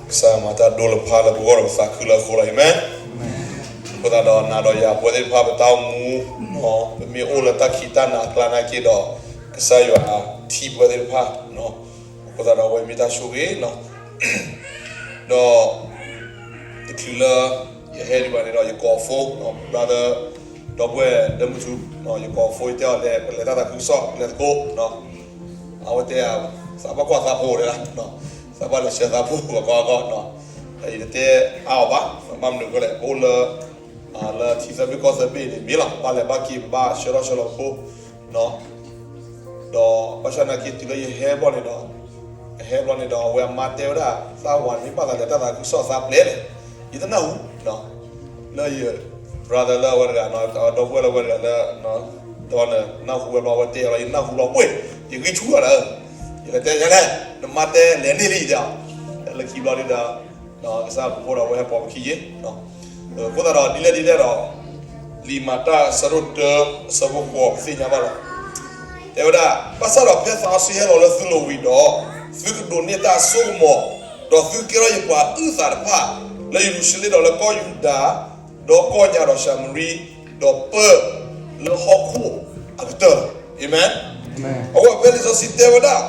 ကစၢ်မၤတၢ်ဒိလၢပဂီၢ်ဒီးပသးခုလၢအဃိလီၤ. အၤမ့ၣ်. အဃိသတးဒီး နၤဒီးယၤပဝဲသ့ၣ်တဖၣ်ပတၢ်အိၣ်မူ, ပမ့ၢ်အိၣ်လၢတၢ်ခံးတၢ်နၤအကျါနာ်က့ဒီး ကစၢ်ယွၤထံၣ်ပဝဲသ့ၣ်တဖၣ်, အဃိသတးဒီး အဝဲမ့ၢ်တၢ်ဆိၣ်ဂ့ၤလီၤ. ဒီး တချုးလၢ ယဟဲဒံးဘၣ်န့ၣ်ဒီး ယကိး phone, brother ဒီပုၢ်ဝဲၢ်လၢမုၢ်ထူ, ယကိး phone ယတဲအီၤလဲၤ ပလဲၤတၢ်သးခုကစီၣ် လဲၤသကိး, အဝဲတဲ သးဘၣ်ကွၢ်သးဖိတဲဒၣ်, သးဘၣ်လဲၤဆှၢသးဖိဂီၤဂီၤ, ယတတဲအါအီၤဘၣ်, ဘၣ်မနုၤအဃိလဲၣ် ပအိၣ်လၢ လၢထံသၢဘ့ၣ်ကီၢ်သၢဘ့ၣ်န့ၣ် မ့ၢ်လီၤ ဘၣ်လဲၤဘၣ်က့ၤ ပဘၣ်ဆှၢထီၣ်ဆှၢလီၤဖိ ဒီးဘၣ်ဆၣ်နာ်က့တုၤလၢယဟဲဘျီန့ၣ်ဒီး, ယဟဲဘျီန့ၣ်ဒီး အဝဲအမါတဲဝဲဒၣ် သးဝၤန့ၣ် မ့ၢ်ဘၣ်သးလဲၤတၢ်သးခုကစီၣ်သးပျဲလဲၣ်, ယတနၢ်ဟူ, လၢယ brother လၢအဝဲတဂၤ, ဒီပုၢ်ဝဲၢ်လၢအဝဲတဂၤလၢ ဒီးနနၢ်ဟူဝဲဘျီ အဝဲတဲလီၤ ယနၢ်ဟူလီၤပှ့ၤ, ယဂံၢ်ဆူၣ်လီၤဒီး, ယကတဲယလဲၣ်, နမါတဲလဲၤန့ၢ်လံတဲအီၤ, လၢခံဘျီဒုဒီး ကစၢ်အဘျုးအဖှိၣ်ဒီး အဝဲဟဲပိာ်ပခံယ့ၣ် အဃိသတးဒီး ဒ်လဲၣ်ဒ်လဲၣ်ဒီး လံာ်မၤတၢ်အဆၢဒိၣ်တၢ အဆၢဖိဃိး ပသ့ၣ်ညါဘၣ်လီၤ. တဲဝဲဒၣ် ဘၣ်ဆၣ်ဒီးဖဲသးစီဆှံဟဲလီၤလၢသုလိၤဝံၤဒီး, သုကဒိးန့ၢ်တၢ်စိကမီၤ, ဒီးသုကကဲထီၣ်ယပှၤအုၣ်သးတဖၣ်, လၢယရူၤၡလ့ၣ်ဒီးလၢကီၢ်ယူဒၤ, ဒီးကီၢ်ညါဒီးၡၤမရံ, ဒီးပၢၢ်လၢဟီၣ်ခိၣ်အကတၢၢ်လီၤ. အၤမ့ၣ်. အဃိဖဲလံာ်စီဆှံတဲဝဲဒၣ်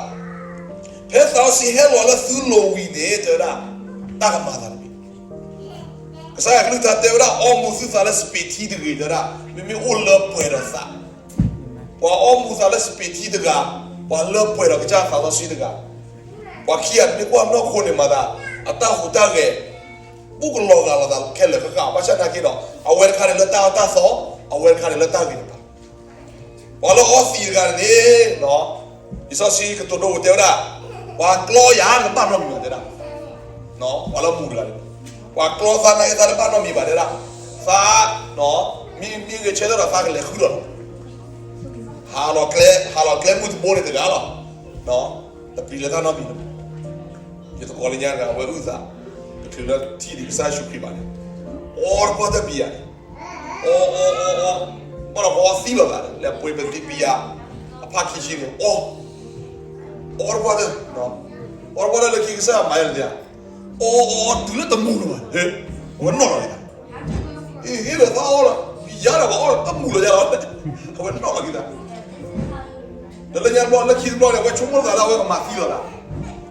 ဖဲသးစီဆှံဟဲလီၤလၢသုလိၤဝံၤန့ၣ် တဲဝဲဒၣ် တၢ်ကမၤသးတမံၤ ကစၢ်ယွၤကလုၢ်ကထါတဲဝဲဒၣ် အီမူၤသုသးလၢစပံးထံတဂ့ၤ တဲဝဲဒၣ်, မ့မ့ၢ်အိၣ်လၢပှဲၤဒီးသး, ပှၤအီမူၤသးလၢစပံးထံတဂၤ, ပှၤလၢပှဲၤဒီးကစၢ်သးစီဆှံတဂၤ, ပှၤခံဂၤတမ့ၢ်ကွၢ်နီၢ်ခိန့ၣ်မၤသး, အတၢ်ဟူးတၢ်ဂဲၤ ဘူၣ်ကလီၤဂာ်လိာ်သးခဲလၢာ်ဃၣ်ဃၣ်, ဘၣ်ဆၣ်နာ်က့ဒီး အဝဲတခါန့ၣ်လၢတၢ်အီၣ်တၢ်သီ, အဝဲတခါန့ၣ်လၢတၢ်ဂ့ၤတပၤ ပှၤလၢအီသံးတဂၤန့ၣ်, လံာ်စီဆှံကတိၤဒိဝဲတဲဝဲဒၣ်, ပှၤကျီယၤန့ၣ်ဘၣ်နီတမံၤဘၣ်တဲဒၣ်, ပှၤလၢအမူၤတဂၤန့ၣ်, ပှၤကျီသးနာ်က့သးတဘၣ်နီတမံၤဘၣ်တဲဒၣ်, သး, မ့ၢ်ဂဲၤဆၢထၢၣ်ဒီးသးကလဲၤဃုဒီးလီၤ, ဟးလီၤကျဲ, ဟးလီၤကျဲမုၢ်တဘိန့ၣ်တဂၤလီၤ, တပျံၤလၢတၢ်နီတမံၤလီၤ. ယသကိးလၢညါတဂၤ အဝဲအုၣ်သး, တချုးလၢထံၣ်ဒံးကစၢ်ယ့ၣ်ၡူးခရံာ်ဘၣ်န့ၣ်, အီတပှၢ်တဘံယၤန့ၣ် အီအီအီအီ, ဘၣ်ဒီးကအီသံလီၤသး, လဲၤပှ့ၤပသံပယၤ, အဖါခံဆံန့ၣ် အီ, အီတပှၢ်တ, အီတပှၢ်တၢ်လၢခံကစၢ်မၤယၤန့ၣ်, အီအီအီတုၤလၢတမူၤလၢၤဘၣ်, အဝဲနီၣ်လီၤက့ၤသး, ဟ့ၣ်လီၤသးအီလီၤ, ပယၤဒီးပှၤအီလီၤတမူၤလၢၤယၤလီၤ, အဝဲနီၣ်လီၤက့ၤသး ဒီးလၢညါတဘျီ လၢခံတဘျီန့ၣ် အဝဲဆိကမိၣ်သးလၢအဝဲကမၤသံလီၤသး,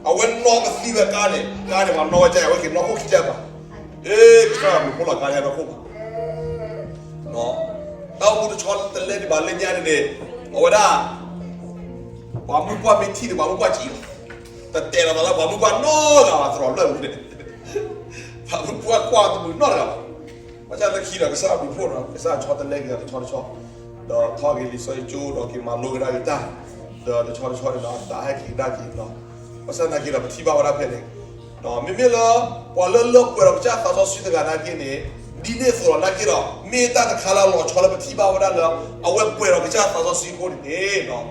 အဝဲနီၣ်ကသံဝဲကါန့ၣ်, ကါန့ၣ် ပှၤနီၣ်ဝဲကဲ အဝဲက့ၤနီၣ်ခိၣ်ခံကဲဘၣ်, အ့ ကစၢ်ယွၤဘျုးဖှိၣ်လီၤ ကါန့ၣ်နီၣ်ခိၣ်ဘၣ်, တၢ်အိၣ်မူတဆီတလဲဒံးဘၣ်လၢညါန့ၣ်န့ၣ်, အဝဲဒၣ် ပှၤမုၢ်ပှၢ်မ့ၢ်ထံၣ်န့ၣ် ပှၤမုၢ်ပှၢ်ကံၣ်လီၤ, တတဲလီၤသးလၢပှၤမုၢ်ပှၢ်နီတဂၤဘၣ် သရိာ်လၢာ်န့ၣ်, ပှၤမုၢ်ပှၢ်ကွၢ်တမုာ်နီတဂၤဘၣ် ဘၣ်ဆၣ်လၢခံဒီး ကစၢ်အဘျုးဖှိၣ်ဒီး ကစၢ်ဆီတလဲက့ၤတဆီတဆီ, ဒီးထီၣ်က့ၤလံာ်စီဆှံကၠိ ဒီးက့ၤမၤလိကဒါက့ၤတၢ်, ဒီးတဆီတဆီန့ၣ်ဒီး အသးဟဲက့ၤကဒါက့ၤဒီး, ဘၣ်ဆၣ်နာ်က့ဒီး ပထံၣ်ဘၣ်ဝဲဒၣ်ဖဲန့ၣ်, မ့မ့ၢ်လၢ ပှၤလၢလၢပှဲၤဒီးကစၢ်သးစီဆှံတဂၤနာ်က့န့ၣ်, ဒ်န့ၣ်အသိးလီၤနာ်က့ဒီး မ့ၢ်တၢ်တခါလၢအလီၤဆီလၢပထံၣ်ဘၣ်ဝဲဒၣ်လၢ အဝဲပှဲၤဒီးကစၢ်သးစီဆှံအဃိန့ၣ်န့ၣ်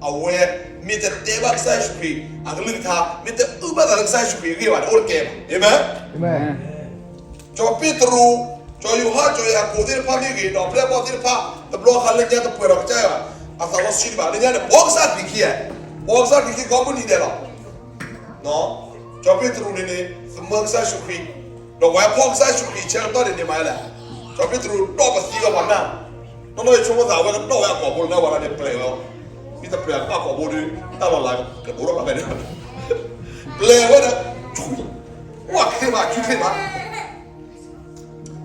အဝဲမ့ၢ်တတဲဘၣ်ကစၢ်ယ့ၣ်ၡူးခရံာ်အကလုၢ်ကထါ, မ့ၢ်တအုၣ်ဘၣ်သးလၢကစၢ်ယ့ၣ်ၡူးခရံာ်အဂ့ၢ်ဘၣ်န့ၣ် အိၣ်တကဲဘၣ်. အၤမ့ၣ်. ကၠီၤပ့းတရူး, ကၠီၤယိၤဟၣ်, ကၠီၤယၤကိာ်သ့ၣ်တဖၣ်မ့ၢ်ဂ့ၤ, ဒီးပျဲၢ်ဘီၣ်သ့ၣ်တဖၣ် တဘျီဃီလၢညါတပှဲၤဒီးကစၢ်ယွၤအသးစီဆှံဘၣ်. လၢညါန့ၣ် ပိာ်ကစၢ်ခရံာ်ခံ, ပိာ်ကစၢ်ခရံာ်ခံကိးမုၢ်နံၤဒဲးလီၤ. ကၠီၤပ့းတရူးန့ၣ်န့ၣ် သမၢကစၢ်ယ့ၣ်ၡူးခရံာ်, ဒီးပှၤဖီၣ်ကစၢ်ယ့ၣ်ၡူးခရံာ်ဆၢကတီၢ်န့ၣ်န့ၣ်မၤလဲၣ်, ကၠီၤပ့းတရူးဒီးပသံလီၤပှၤနၢ်, နီၢ်နီၢ်ယဆိကမိၣ်သး အဝဲကနီၣ်ဝဲအကိာ်ဘိလၢနၢ်ဝဲဒၣ်န့ၣ် ပျဲဝဲလီၤ. မ့ၢ်တပျဲဘၣ်ကိာ်ဘိဒီး တၢ်လီၤလးကဒိၣ်ထီၣ်ဘၣ်ဖဲန့ၣ်, ပျဲဝဲဒီး ကွၢ်ချ့မး ဆူချ့မး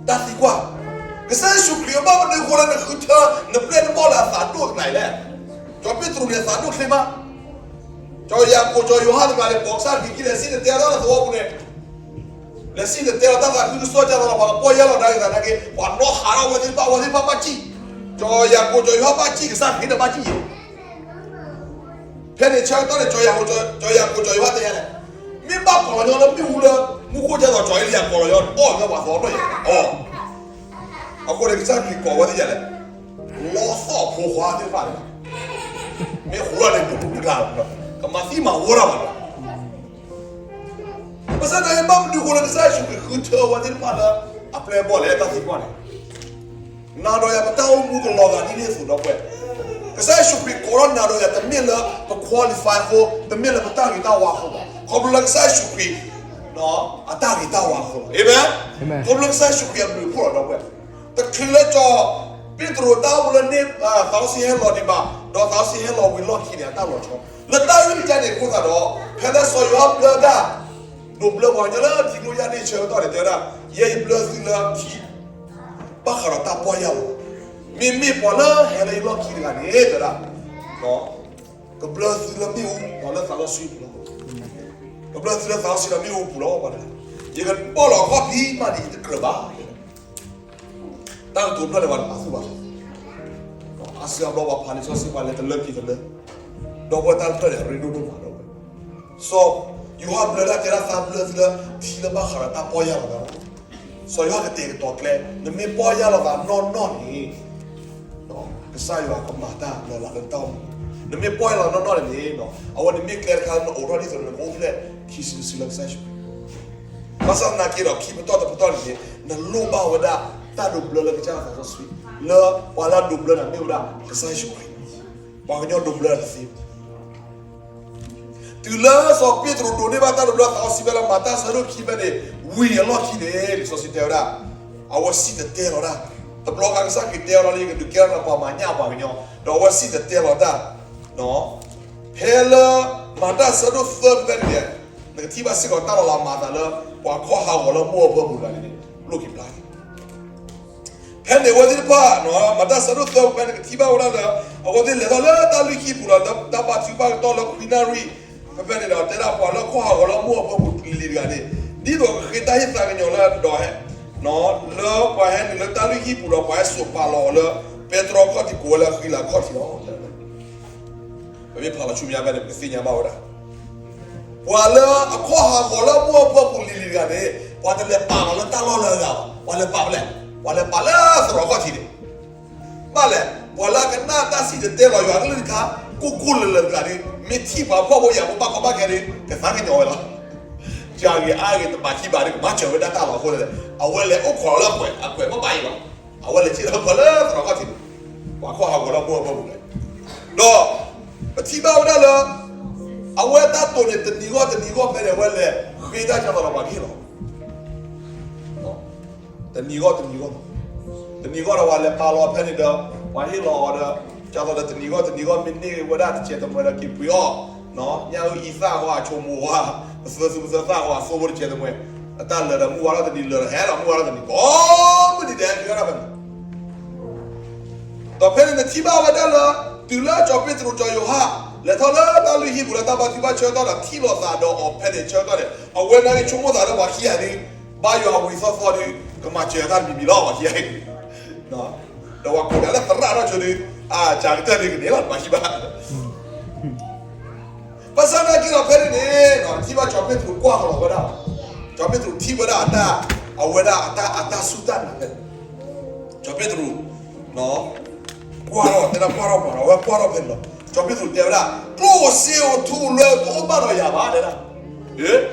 တၢ်သံကွၢ်, ကစၢ်ယ့ၣ်ၡူးခရံာ်အဘၣ်မနုၤအဃိလၢနဃုထၢ နပျဲၢ်နဘီၣ်လၢအသးဒိၣ်တနၤအံၤလဲၣ်. ကၠီၤပ့းတရူးန့ၣ်သးဒိၣ်ချ့မး, ကၠီၤယၤကိာ် ကၠီၤယိၤဟၣ်တဖၣ်န့ၣ် ပိာ်ကစၢ်ခရံာ်ခံ လဲၤစံၣ်တဲၤတဲလီၤတၢ်လၢသဝီပူၤန့ၣ်, လဲၤစံၣ်တဲၤတဲလီၤတၢ်သးခုကစီၣ်ကၢ်လီၤလီၤ ပှၤကပီၢ်ယၢ်လီၤဒၣ်က့ၤသးနာ်က့ ပှၤနီၣ်ဟးထီၣ်ဝဲသ့ၣ်တဖၣ် ဝဲသ့ၣ်တဖၣ်ဘၣ်စံၣ်, ကၠီၤယၤကိာ် ကၠီၤယိၤဟၣ်ဘၣ်စံၣ် ကစၢ်ခရံာ်န့ၣ်ဘၣ်စံၣ်ယဲၢ် ဖဲန့ၣ်ဆၢကတီၢ်န့ၣ် ကၠီၤယၤကိာ် ကၠီၤယိၤဟၣ်တဲယဲလဲၣ်, မ့ၢ်ဘၣ်ကိးလီၤညီလၢမ့ၣ်အူလၢမူခိၣ်ကၢ်သိး ကၠီၤအ့လံယၤကိးလီၤညီ အီၣ်လၢပှၤသီအနီၣ်ယဲၢ်, အဃိန့ၣ် ကစၢ်ခရံာ်ကိးဝဲသ့ၣ်ယဲလဲၣ်, လီသီၣ်ဖိခွါသ့ၣ်တဖၣ်န့ၣ်, မ့ၢ်ဟူးထီၣ်န့ၣ်ဒိၣ်တကးလီၤ, ကမၤသံမၤဝီတၢ်ဘၣ်လီၤ. ဘၣ်ဆၣ်သနာ်က့ ဘၣ်မနုၤအဃိလၢကစၢ်ယ့ၣ်ၡူးခရံာ်ဃုထၢဝဲသ့ၣ်တဖၣ်လၢ အပျဲၢ်အဘီၣ်လဲၣ် တၢ်သံကွၢ်န့ၣ်, နၤဒီးယၤပတၢ်အိၣ်မူကလီၤဂာ်ဒ်န့ၣ်အသိးဒီးပှဲၤ, ကစၢ်ယ့ၣ်ၡူးခရံာ်ကိးထီၣ်နၤဒီးယၤတမ့ၢ်လၢပ qualify အဃိ, တမ့ၢ်လၢပတၢ်ဂ့ၤတၢ်ဝါအဃိဘၣ်, ခီဖျိလၢကစၢ်ယ့ၣ်ၡူးခရံာ် အတၢ်ဂ့ၤတၢ်ဝါအဃိလီၤ. အၤမ့ၣ်. ခီဖျိကစၢ်ယ့ၣ်ၡူးခရံာ်အဘျုးအဖှိၣ်လီၤဒီပုၢ်ဝဲၢ်, တချုးလၢစီၤပ့းတရူးတၢ်အိၣ်မူလၢန့ၢ်သးစီဆှံဟဲလီၤဒံးဘၣ်, ဒီးသးစီဆှံဟဲလီၤဝံၤလီၢ်ခံန့ၣ် အတၢ်လီၤဆီ, လၢတၢ်အုၣ်ကတၢၢ်န့ၣ်အဃိသတးဒီး ဖဲလၢစီၤယိၤဟၣ်ဘျၢတၢ်, ဒိးဘျၢပှၤကညီလၢထံကျိယၢ်န့ၢ်ဆၢကတီၢ်န့ၣ် တဲဝဲဒၣ်, ယဲယဘျၢသုလၢထံ ဘၣ်ဃးဒီးတၢ်ပီၢ်ယၢ်လီၤ, မ့မ့ၢ်ပှၤလၢဟဲလၢယလီၢ်ခံတဂၤန့ၣ် တဲဝဲဒၣ်, ကဘျၢသုလၢမ့ၣ်အူဒီးလၢသးစီဆှံပူၤလီၤ. ကဘျၢသုလၢသးစီဆှံလၢမ့ၣ်အူပူၤလီၤ ပှၤတဂၤ, ယကဘီၣ်လီၤအခီၣ်ဖံးမးဒ်ယတကြၢးဘၣ်, တၢ်ကတိၤဖျၢၣ်န့ၣ် ပှၤတပာ်သူၣ်ဘၣ်လီၤ. အါစုအါဘျီပှၤဖးလံာ်စီဆှံပှၤလဲၤတလၢက့ၤတလၢ, ဒီပုၢ်ဝဲၢ်တၢ်ဖျၢၣ်န့ၣ် အရ့ဒိၣ်ဒိၣ်မးဒီပုၢ်ဝဲၢ်, စီၤယိၤဟၣ်ဘျၢတၢ်တဲဒၣ်သးဘျၢသုလၢထံလၢဘၣ်ဃးဒီးတၢ်ပီၢ်ယၢ်လီၤသးလီၤ. စီၤယိၤဟၣ်ကတဲာ်ကတီၤကျဲ, နမ့ၢ်ပီၢ်ယၢ်လီၤသးနီၢ်နီၢ်န့ၣ် ကစၢ်ယွၤကမၤတၢ်လီၤလးလၢနတၢ်အိၣ်မူ, နမ့ၢ်ပီၢ်ယၢ်လီၤနီၢ်နီၢ်န့ၣ်န့ၣ်, အဝဲန့ၣ်မ့ၢ်ကျဲတခါလၢနအိးထီၣ်ဒ်သိးနကအိၣ်ဖျဲၣ် ခံစုတစုလၢကစၢ်ယ့ၣ်ၡူးခရံာ်, ဘၣ်ဆၣ်သနာ်က့ဒီး ခံပတီၢ်တပတီၢ်န့ၣ်န့ၣ် နလိၣ်ဘၣ်ဝဲဒၣ် တၢ်ဒိးဘျၢလၢကစၢ်သးစီဆှံ, လၢပှၤလၢအဒိးဘျၢနၤမ့ၢ်ဝဲဒၣ် ကစၢ်ယ့ၣ်ၡူးခရံာ်, ပှၤကညီဒိးဘျၢနၤတသ့ တုၤလၢစီၤပ့းတရူးဒိးန့ၢ်ဘၣ်တၢ်ဒိးဘျၢသးစီဆှံဖဲလၢမၤတၢ်ဆၢဒိၣ်ခံဖဲန့ၣ်, ဝံၤအလီၢ်ခံန့ၣ် လံာ်စီဆှံတဲဝဲဒၣ်, အဝဲစံၣ်တဲၤတဲလီၤတၢ်, တဘျီဃီကစၢ်ခရံာ်တဲအီၤလီၤလၢယကဒုးကဲထီၣ်ပှၤမၤညၣ်ပှၤကညီ, ဒီးအဝဲစံၣ်တဲၤတဲလီၤတၢ်, ဖဲလၢမၤတၢ်ဆၢဒိၣ်သၢဖဲန့ၣ်, နကထံၣ်ဘၣ်စ့ၢ်ကီးတၢ်လီၤလးမၤအသးလၢ ပှၤခီၣ်ဟးဂီၤလၢမိၢ်အဖၢပူၤတဂၤန့ၣ်န့ၣ် လိၣ်က့ၤဘျါက့ၤ ဖဲန့ၣ်အဝဲသ့ၣ်တဖၣ်, မၤတၢ်ဆၢဒိၣ်သၢဖဲန့ၣ် ကထံၣ်ဘၣ်ဝဲဒၣ်လၢ အဝဲသ့ၣ်လဲၤထီၣ်လၢတၢ်လုၢ်ဟံၣ်ပူၤဒီး တၢ်ဘါထုကဖၣ်ကတီၢ်လၢခွံနၣ်ရံၣ်, ဖဲဖဲန့ၣ်ဒီး တဲဒၣ်ပှၤလၢခီၣ်ဟးဂီၤလၢမိၢ်အဖၢပူၤလံၤလံၤတဂၤန့ၣ်, ဒ်သိးကဃ့တၢ်ဟ့ၣ်သးကညီၤလၢဒီး လၢပှၤဟဲနုာ်လၢတၢ်လုၢ်ဟံၣ်ပူၤဒီး ပှၤဟဲစိာ်ပာ်လီၤအီၤလၢ ပဲတြီခီၣ်ထံး ကိးဝဲလၢအဃံလၤခီၣ်ထံးလီၤ. ပမ့ၢ်ဖးလီၤဆူမဲာ်ညါဖဲန့ၣ် ပကသ့ၣ်ညါဘၣ်ဝဲဒၣ် ပှၤလၢအခီၣ်ဟးဂီၤလၢမိၢ်အဖၢပူၤလံၤလံၤတဂၤန့ၣ် ပှၤတလဲၤပာ်လီၤလၢတၢ်လီၢ်လၢအဂၤဘၣ်, ပှၤလဲၤပာ်ဖဲလဲၣ်, ပှၤလဲၤပာ်လၢသရိာ်ခီၣ်ထံးန့ၣ်, ဘၣ်လဲၣ်, ပှၤလၢအကနၣ်တၢ်စံၣ်တဲၤတဲလီၤယွၤကလုၢ်တခါ ကိၢ်ကိၢ်လၢၤလၢၤတဂၤဒီး မ့ၢ်ထံၣ်ပှၤဖှီၣ်ဖိယာ်ဖိဘၣ်ကီဘၣ်ခဲဒီး ကသးကညီၤဝဲလီၤ. ယၤဂ့ၤအါဂ့ၤတဘၣ်ထံၣ်ဘၣ်ဒီး ကမၤစၢၤဝဲဒၣ်တၢ်လီၤအဃိလဲၣ်, အဝဲလဲၤအိၣ်ခိးလၢအကွဲး အကွဲးဘၣ်ဘၣ်အံၤလီၤ. အဝဲလဲၤထံၣ်လၢပှၤလၢသရိာ်ခီၣ်ထံးန့ၣ်, ပှၤခီၣ်ဟးဂီၤလၢမိၢ်အဖၢပူၤန့ၣ်, ဒီး ပထံၣ်ဘၣ်ဝဲဒၣ်လၢ အဝဲတၢ်တိာ်န့ၣ် တနံၤဂီၢ်တနံၤဂီၢ်ဖဲန့ၣ် အဝဲလဲၤဃ့တၢ်ကၢ်သိးဒီးပှၤကဟ့ၣ်လီၤ တနံၤဂီၢ်တနံၤဂီၢ်, တနံၤဂီၢ်ဒီးပှၤလဲၤပာ်လီၤဖဲန့ၣ်ဒီး ပှၤဟ့ၣ်လီၤအီၤဒီး ကၢ်သိးဒီးတနံၤဂီၢ်တနံၤဂီၢ်မ့ၢ်န့ၢ်ဝဲဒၣ်တစဲးတမှဲဒီးက့ၤပှ့ၤအီၤ, ညၣ်အုၣ်အံသၣ်ဃီအဆိမိၣ်ဝါ, ပသၢသူပသၢသၣ်ဃီအသိဖိတစဲးတမှဲ, အတၢ်လၢာ်ဒီးမုၢ်ဝါထီၣ်တနံၤလၢာ်ဒီးဟဲဒီးမုၢ်ဝါထီၣ်တနံၤ ကိးမုၢ်နံၤဒဲးဃ့ဝဲဒၣ်ဖဲန့ၣ် ဒီးဖဲန့ၣ်နထံၣ်ဘၣ်ဝဲဒၣ်လၢ တုၤလၢစီၤပ့းတရူးစီၤယိၤဟၣ် လဲၤထီၣ်လၢတၢ်လုၢ်ဟံၣ်ပူၤလၢတၢ်ဘါထုကဖၣ်ဆၢကတီၢ်ဒီးထံၣ်လိာ်သးဒီးအီၤဖဲန့ၣ်ဆၢကတီၢ်န့ၣ် အဝဲန့ၣ်ဆိကမိၣ်သးလၢပှၤခံဂၤဒုး ဘါယွၤဝံၤသီသီဒီး ကမၤစၢၤတၢ်တမံၤမံၤလီၤ ပှၤခံဂၤအံၤ, ဒီးပှၤကိးဒၣ်လၢသရၣ်ထီၣ်ဆိဒီး အစှၤကတၢၢ်န့ၣ်ကန့ၢ်လီၤ ပှၤခံဘၣ် ဘၣ်ဆၣ်သနာ်က့ဒီးဖဲန့ၣ်န့ၣ် ထံၣ်ဘၣ်စီၤပ့းတရူးကွၢ်ကလီၤဝဲဒၣ်, စီၤပ့းတရူးထံၣ်ဝဲဒၣ်အတၢ်, အဝဲဒၣ်အတၢ်, အတၢ်စူၢ်တၢ်နာ်ဖဲန့ၣ်, စီၤပ့းတရူး ကွၢ်ထီၣ်, တဲဒၣ်ကွၢ်ထီၣ်ပှၤဒီး အဝဲကွၢ်ထီၣ်ဖဲန့ၣ်လီၤ. စီၤပ့းတရူးတဲဝဲဒၣ် ကျိၣ်စ့ဧိၤထူဧိၤလွဲၢ်တအိၣ်ဘၣ်ဒီးယၤဘၣ် တဲဒၣ်,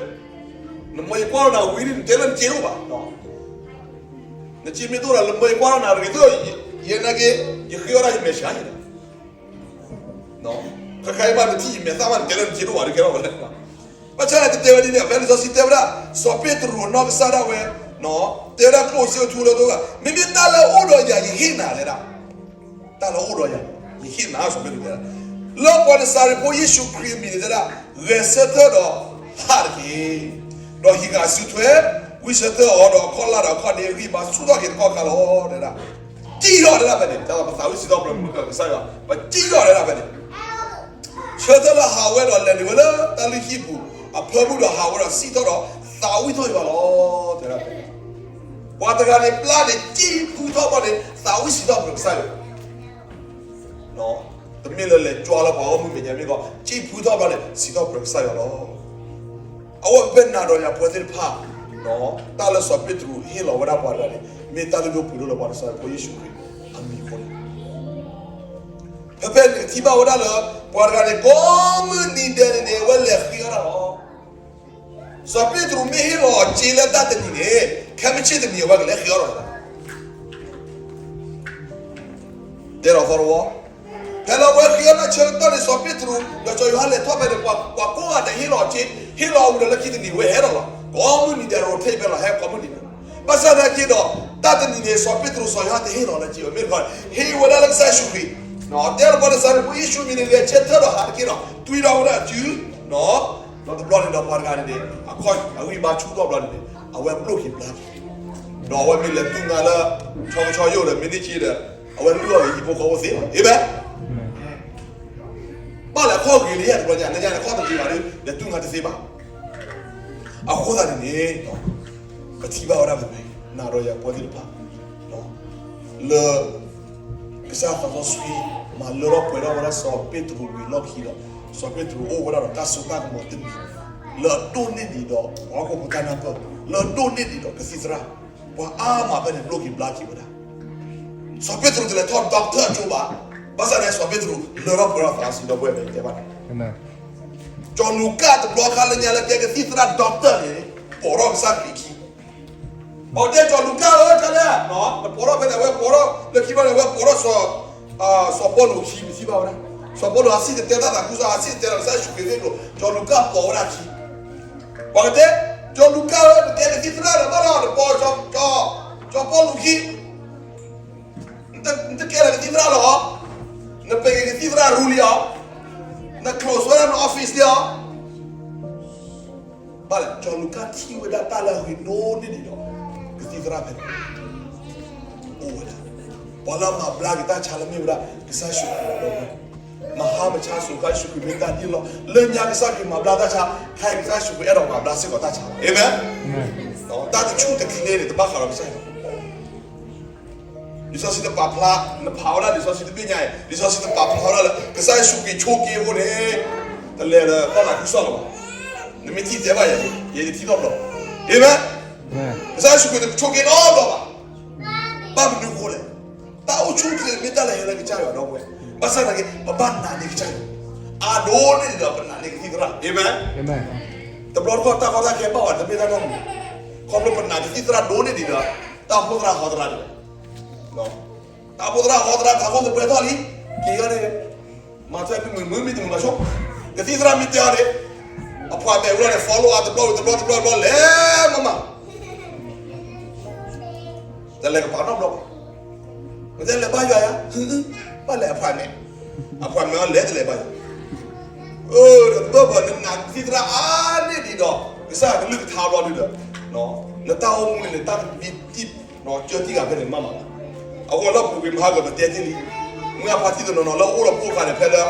နမ့ၢ်ကွၢ်ထီၣ်နၤဝံၤန့ၣ် နတဲလၢနစ့တအိၣ်ဘၣ် နစ့မ့ၢ်တအိၣ်ဒီး နမ့ၢ်ကွၢ်ထီၣ်နၤတဂ့ၤသိး ယဲနာ်က့ ယဃ့အီၣ်ဒၣ်ယမဲာ်ဆှးန့ၣ်လီၤ. ခဲခါအံၤဘၣ်နထံၣ်ယမဲာ်သၣ်ဘၣ် နတဲလၢနစ့တအိၣ်ဘၣ် ဒ်ကဲထီၣ်ဝဲလဲၣ်. ဘၣ်ဆၣ်န့ၣ် တတဲဝဲဒ်န့ၣ် ဖဲလံာ်စီဆှံတဲဝဲဒၣ် စီၤပ့းတရူးအနီၢ်ကစၢ်ဒၣ်ဝဲ တဲဝဲဒၣ်ကျိၣ်စ့ဧိၤထူဧိၤလွဲၢ်တအိၣ်ဘၣ် မ့မ့ၢ်တၢ်လၢအအိၣ်ဒီးယၤ ယဟ့ၣ်နၤတဲဒၣ် တၢ်လၢအအိၣ်ဒီးယၤ ယဟ့ၣ်နၤ စီၤပ့းတရူးတဲဒၣ် လၢပှၤနစၤရ့းဖိယ့ၣ်ၡူးခရံာ်အမံၤန့ၣ်တဲဒၣ် ဂဲၤဆၢထၢၣ်ဒီးဟးတက့ၢ်. ဒီးဟံးဃာ်အစုထွဲ ဝံၢ်ဆၢထၢၣ်အီၤဒီးအခီၣ်လၢ်ဒီးအခီၣ်ဒ့အဂံၢ်ဘါဆူၣ်ထီၣ်က့ၤတကီၢ်ခါလီၤ တဲဒၣ်. စံၣ်ထီၣ်တဲဒၣ်ဖဲန့ၣ် တၢ်လၢပသးဝံၣ်စံးထီၣ်ပတြၢၤမုၢ်ကစၢ်ယွၤ ပစံၣ်ထီၣ်တဲဒၣ်ဖဲန့ၣ် ဆၢထၢၣ်လၢဟးဝဲဒီးလဲၤနုာ်ဝဲလၢတၢ်လုၢ်ဟံၣ်ပူၤ အဖၢမုၢ်ဒီးဟးဝဲဒီးစံၣ်ထီၣ်ဒီးသးဝံၣ်ထီၣ်ယွၤလီၤ တဲဒၣ်ဖဲန့ၣ်. ပှၤတဂၤန့ၣ်ပျၢ်န့ၣ် စံၣ်ဖုထီၣ်ဘၣ်န့ၣ် သးဝံၣ်စံးထီၣ်ပတြၢၤကစၢ်ယွၤ တမ့ၢ်လၢလဲၤကွၢ်လၢပှၤဂီၢ်မုၢ်မဲာ်ညါမ့ၢ်ကီး စံၣ်ဖုထီၣ်ဘၣ်န့ၣ် စံးထီၣ်ပတြၢၤကစၢ်ယွၤလီၤ. အဝဲဖဲနၤဒီးယၤပဝဲသ့ၣ်တဖၣ် တၢ်လၢစီၤပ့းတရူးဟ့ၣ်လီၤဝဲဒၣ်ပှၤတဂၤန့ၣ် မ့ၢ်တၢ်လုၢ်ဒိၣ်ပှ့ၤဒိၣ်လၢပှၤနစၤရ့းဖိယ့ၣ်ၡူးခရံာ်အမံၤအဃိန့ၣ် ဖဲဖဲန့ၣ်ထံၣ်ဘၣ်ဝဲဒၣ်လၢ ပှၤတဂၤန့ၣ် ကိးမုၢ်နံၤဒဲးန့ၣ်န့ၣ် အဝဲလဲၤဃ့အီၣ်ဒၣ်လီၤ. စီၤပ့းတရူးမ့ၢ်ဟ့ၣ်လီၤအီၤစ့လၢတၢ်တနံၤန့ၣ် ခဲမုၢ်ဆ့ၣ်တနံၤအဝဲကလဲၤဃ့အီၣ်လီၤ တဲလီၤသီတဝီ, ဖဲလၢအဝဲဃ့အီၣ်တၢ်ဆၢကတီၢ်န့ၣ် စီၤပ့းတရူး ဒီးစီၤယိၤဟၣ်လဲၤထီၣ်ဖဲန့ၣ် ပှၤကိးဂၤဒဲးဟ့ၣ်လီၤအီၤစ့, ဟ့ၣ်လီၤအီၤဝံၤဒီးလၢခံတနံၤဝဲဟဲဒီးလီၤ. ကိး အိၣ်ထဲအံၤဖဲလီၤ ဟဲကိးမုၢ်နံၤလီၤ. ဘၣ်ဆၣ်သနာ်က့ဒီး တၢ်တနံၤန့ၣ် စီၤပ့းတရူးစီၤယိၤဟၣ်တဟ့ၣ်လီၤလၢက့ၤဝဲ မ့ၢ်တခီ ဟ့ၣ်ဝဲဒၣ်လၢကစၢ်ယ့ၣ်ၡူးခရံာ်, တဲလီၤပှၤလၢ ကစၢ်ယ့ၣ်ၡူးခရံာ် ယ့ၣ်ၡူးမံၤန့ၣ် လဲၤဆၢထၢၣ်ဒီးဟးတက့ၢ်ဒီး တွံၢ်ထီၣ်ဝဲဒၣ်အစု, ဒီးတဘျီန့ၣ်ဒီးပှၤတဂၤန့ၣ်န့ၣ် အခီၣ်အဂံၢ်ဘါဆူၣ်ထီၣ်ဘျီန့ၣ်န့ၣ် အဝဲဘျိၣ်က့ၤဘျါက့ၤ, ဒီးအဝဲမ့ၢ်လဲၤတူၢ်နါလၢ ဆီကဆီယိၣ်ဒီး မ့ၢ်န့ၢ်က့ၤဒီး အဝဲလုၢ်အီၣ်ဂ့ၤဟံၣ်ဖိဃီဖိသ့လီၤ. အၤမ့ၣ်. ဘၣ်လဲၣ်အခီၣ်ဂ့ၤလၢယၤတဘျီညါ လၢညါန့ၣ်ခီၣ်တဂ့ၤဘၣ်ဒီး လဲၤတူၢ်နါတသ့ဘၣ်. အဃိသတးန့ၣ်န့ၣ် ပထံၣ်ဘၣ်ဝဲဒၣ်ဖဲဖဲ နၤဒီးယၤပဝဲသ့ၣ်တဖၣ် လၢ ကစၢ်သးစီဆှံ မၤလၢထီၣ်ပှဲၤထီၣ်ဝဲဒၣ်စီၤပ့းတရူးဝံၤအလီၢ်ခံဒီး စီၤပ့းတရူးအိၣ်ဝဲဒၣ်ဒီးတၢ်စိတၢ်ကမီၤတမံၤ လၢအဒိၣ်န့ၢ်ဒံးဒီး ပှၤဟီၣ်ခိၣ်ဖိတၢ်နၢ်ပၢၢ် လၢအဒိၣ်န့ၢ်ဒံးဒီးကသံၣ်သရၣ် ပှၤအါမးဖဲန့ၣ်ဘျိၣ်က့ၤဘျါက့ၤဝဲဒၣ်. စီၤပ့းတရူးတလဲၤထီၣ် doctor အကၠိဘၣ်. ဘၣ်ဆၣ်န့ၣ် စီၤပ့းတရူးလၢထီၣ်ပှဲၤထီၣ်သးစီဆှံဒီပုၢ်ဝဲၢ်တဲဘၣ်န့ၣ် ကၠီၤလူၤကၣ်တဘျီခါလၢညါလၢကဲကသံၣ်သရၣ် doctor န့ၣ် ပိာ်ထီၣ်ကစၢ်ခရံာ်ခံ ပှၤတဲကၠီၤလူၤကၣ်ဧၢ တၢ်လဲၣ်, နပှဲၤထီၣ်ဖဲန့ၣ် အဝဲပှဲၤထီၣ်လၢခံဘျီန့ၣ် အဝဲပှဲၤထီၣ် စီၤပီလူးအခံ ပထံၣ်ဘၣ်ဝဲဒၣ်, စီၤပီလူးအစံၣ်တဲၤတဲတၢ်သးခုကစီၣ် အစံၣ်တဲၤတဲလီၤကစၢ်ယ့ၣ်ၡူးခရံာ်သ့ၣ်ကျိၤ ကၠီၤလူၤကၣ်ပိာ်ဝဲဒၣ်အခံ, ပှၤကတဲ ကၠီၤလူၤကၣ်ဧၢ နကဲကသံၣ်သရၣ်ဒီးဘၣ်ဒီး နပိာ် ကၠီၤပီလူးအခံ နတကဲလၢကသံၣ်သရၣ်လီၤ, နပှ့ၤက့ၤကသံၣ်သရၣ်ရူလံဧါ, န close ဝဲဒၣ်န office လံဧါ. ဘၣ်လဲၣ် ကၠီၤလူၤကၣ်ထံၣ်ဝဲဒၣ်တၢ်လၢအဂ့ၤဒိၣ်န့ၢ်ဒံးဒီး ကသံၣ်သရၣ်ဖဲန့ၣ် အိၣ်ဝဲဒၣ်, ပှၤလၢအမၤဘျါက့ၤတၢ်ဆါလၢမ့ၢ်ဝဲဒၣ် ကစၢ်ယ့ၣ်ၡူးခရံာ်လီၤ. မဟါမဆါစိၤခါယ့ၣ်ၡူးခရံာ်မ့ၢ်တၢ်ဒ်လီၤ, လၢညါကစၢ်ခရံာ်မၤဘျါတၢ်ဆါ, ခဲအံၤကစၢ်ယ့ၣ်ၡူးခရံာ်အဲၣ်ဒိးမၤဘျါစ့ၢ်ကီးတၢ်ဆါလီၤ. အၤမ့ၣ်. တၢ်တဆူၣ်တချ့န့ၣ် တဘၣ်ဃးဒီးကစၢ်ယွၤ လံာ်စီဆှံတပာ်ဖျါ, နဖးဝဲဒၣ်လံာ်စီဆှံတဘ့ၣ်ညါအံၤ လံာ်စီဆှံတပာ်ဖျါဝဲဒၣ်လၢ ကစၢ်ယ့ၣ်ၡူးခရံာ်ဆိးက့အဃိန့ၣ် တလဲၤလၢတၢ်သးခုကစီၣ်လၢၤဘၣ်. နမ့ၢ်ထံၣ်တဲဘၣ်ယၤန့ၣ် ယတထံၣ်ထီၣ်ဘျီ, အၤမ့ၣ်. ကစၢ်ယ့ၣ်ၡူးခရံာ်တဆိးက့နီတဘျီဘၣ်. ဘၣ်မနုၤအဃိလဲၣ်, တၢ်အိၣ်ဆူၣ်အိၣ်ချ့မ့ၢ်တၢ်လၢဟဲလၢကစၢ်ယွၤဒီပုၢ်ဝဲၢ်, ဘၣ်ဆၣ်သနာ်က့ ပဘၣ်နာ်န့ၢ်ကစၢ်ယွၤ အဒိၣ်န့ၢ်ဒံးဒီးပနာ်န့ၢ်ကသံၣ်သရၣ်, အၤမ့ၣ်. တဘျီတခီၣ်တၢ်ကီတၢ်ခဲဘၣ်ဝဲတမ့ၢ်တၢ်နီတမံၤ, ခီဖျိပနာ်ကသံၣ်သရၣ်ဒိၣ်န့ၢ်ဒံးဒီး တၢ်အိၣ်ဖှိၣ်သရၣ်ဟီသရၣ်န့ၣ် တၢ်အိၣ်ဖှိၣ်သရၣ်ဟီသရၣ် ထးခိၣ်သပှဲၤထီၣ်လံ, က့ၤအီၤန့ၣ် မၤထွဲမုာ်မုာ်မုာ်မံတမုာ်လီၤဆိ, ကသံၣ်သရၣ်မ့ၢ်တဲအီၤန့ၣ် အဖှၣ်မဲာ်ဝဲလီၤန့ၣ် follow အတဘျီဝံၤတဘျီတဘျီတဘျီ လဲၤမးမး တလဲၤကပၤနီတဘျီဘၣ်. ပတဲလဲၤဘါယွၤဧါ, ဘၣ်လဲၤအဖှၣ်မဲာ်, အဖှၣ်မဲာ်အီၤလဲၤတလဲၤဘါယွၤ, အၢ ဒီးတဘၣ်ဘၣ် နနာ်ကသံၣ်သရၣ်အါန့ၢ်ဒံးဒီး ကစၢ်ကလုၢ်ကထါဘျီဒုဒီး နတၢ်အိၣ်မူန့ၣ် နတၢ်ကဘံတံၢ် ကၢတံၢ်ဂၤဖဲန့ၣ်မးမးလီၤ. အဃိလၢပူၤကွံာ်မဟါကပတဲတ့ၢ်လံ, မုၢ်အဖါတံၢ်တနီၤနီၤလၢအအိၣ်ဒီးပအိၣ်အခါန့ၣ် ဖဲလၢ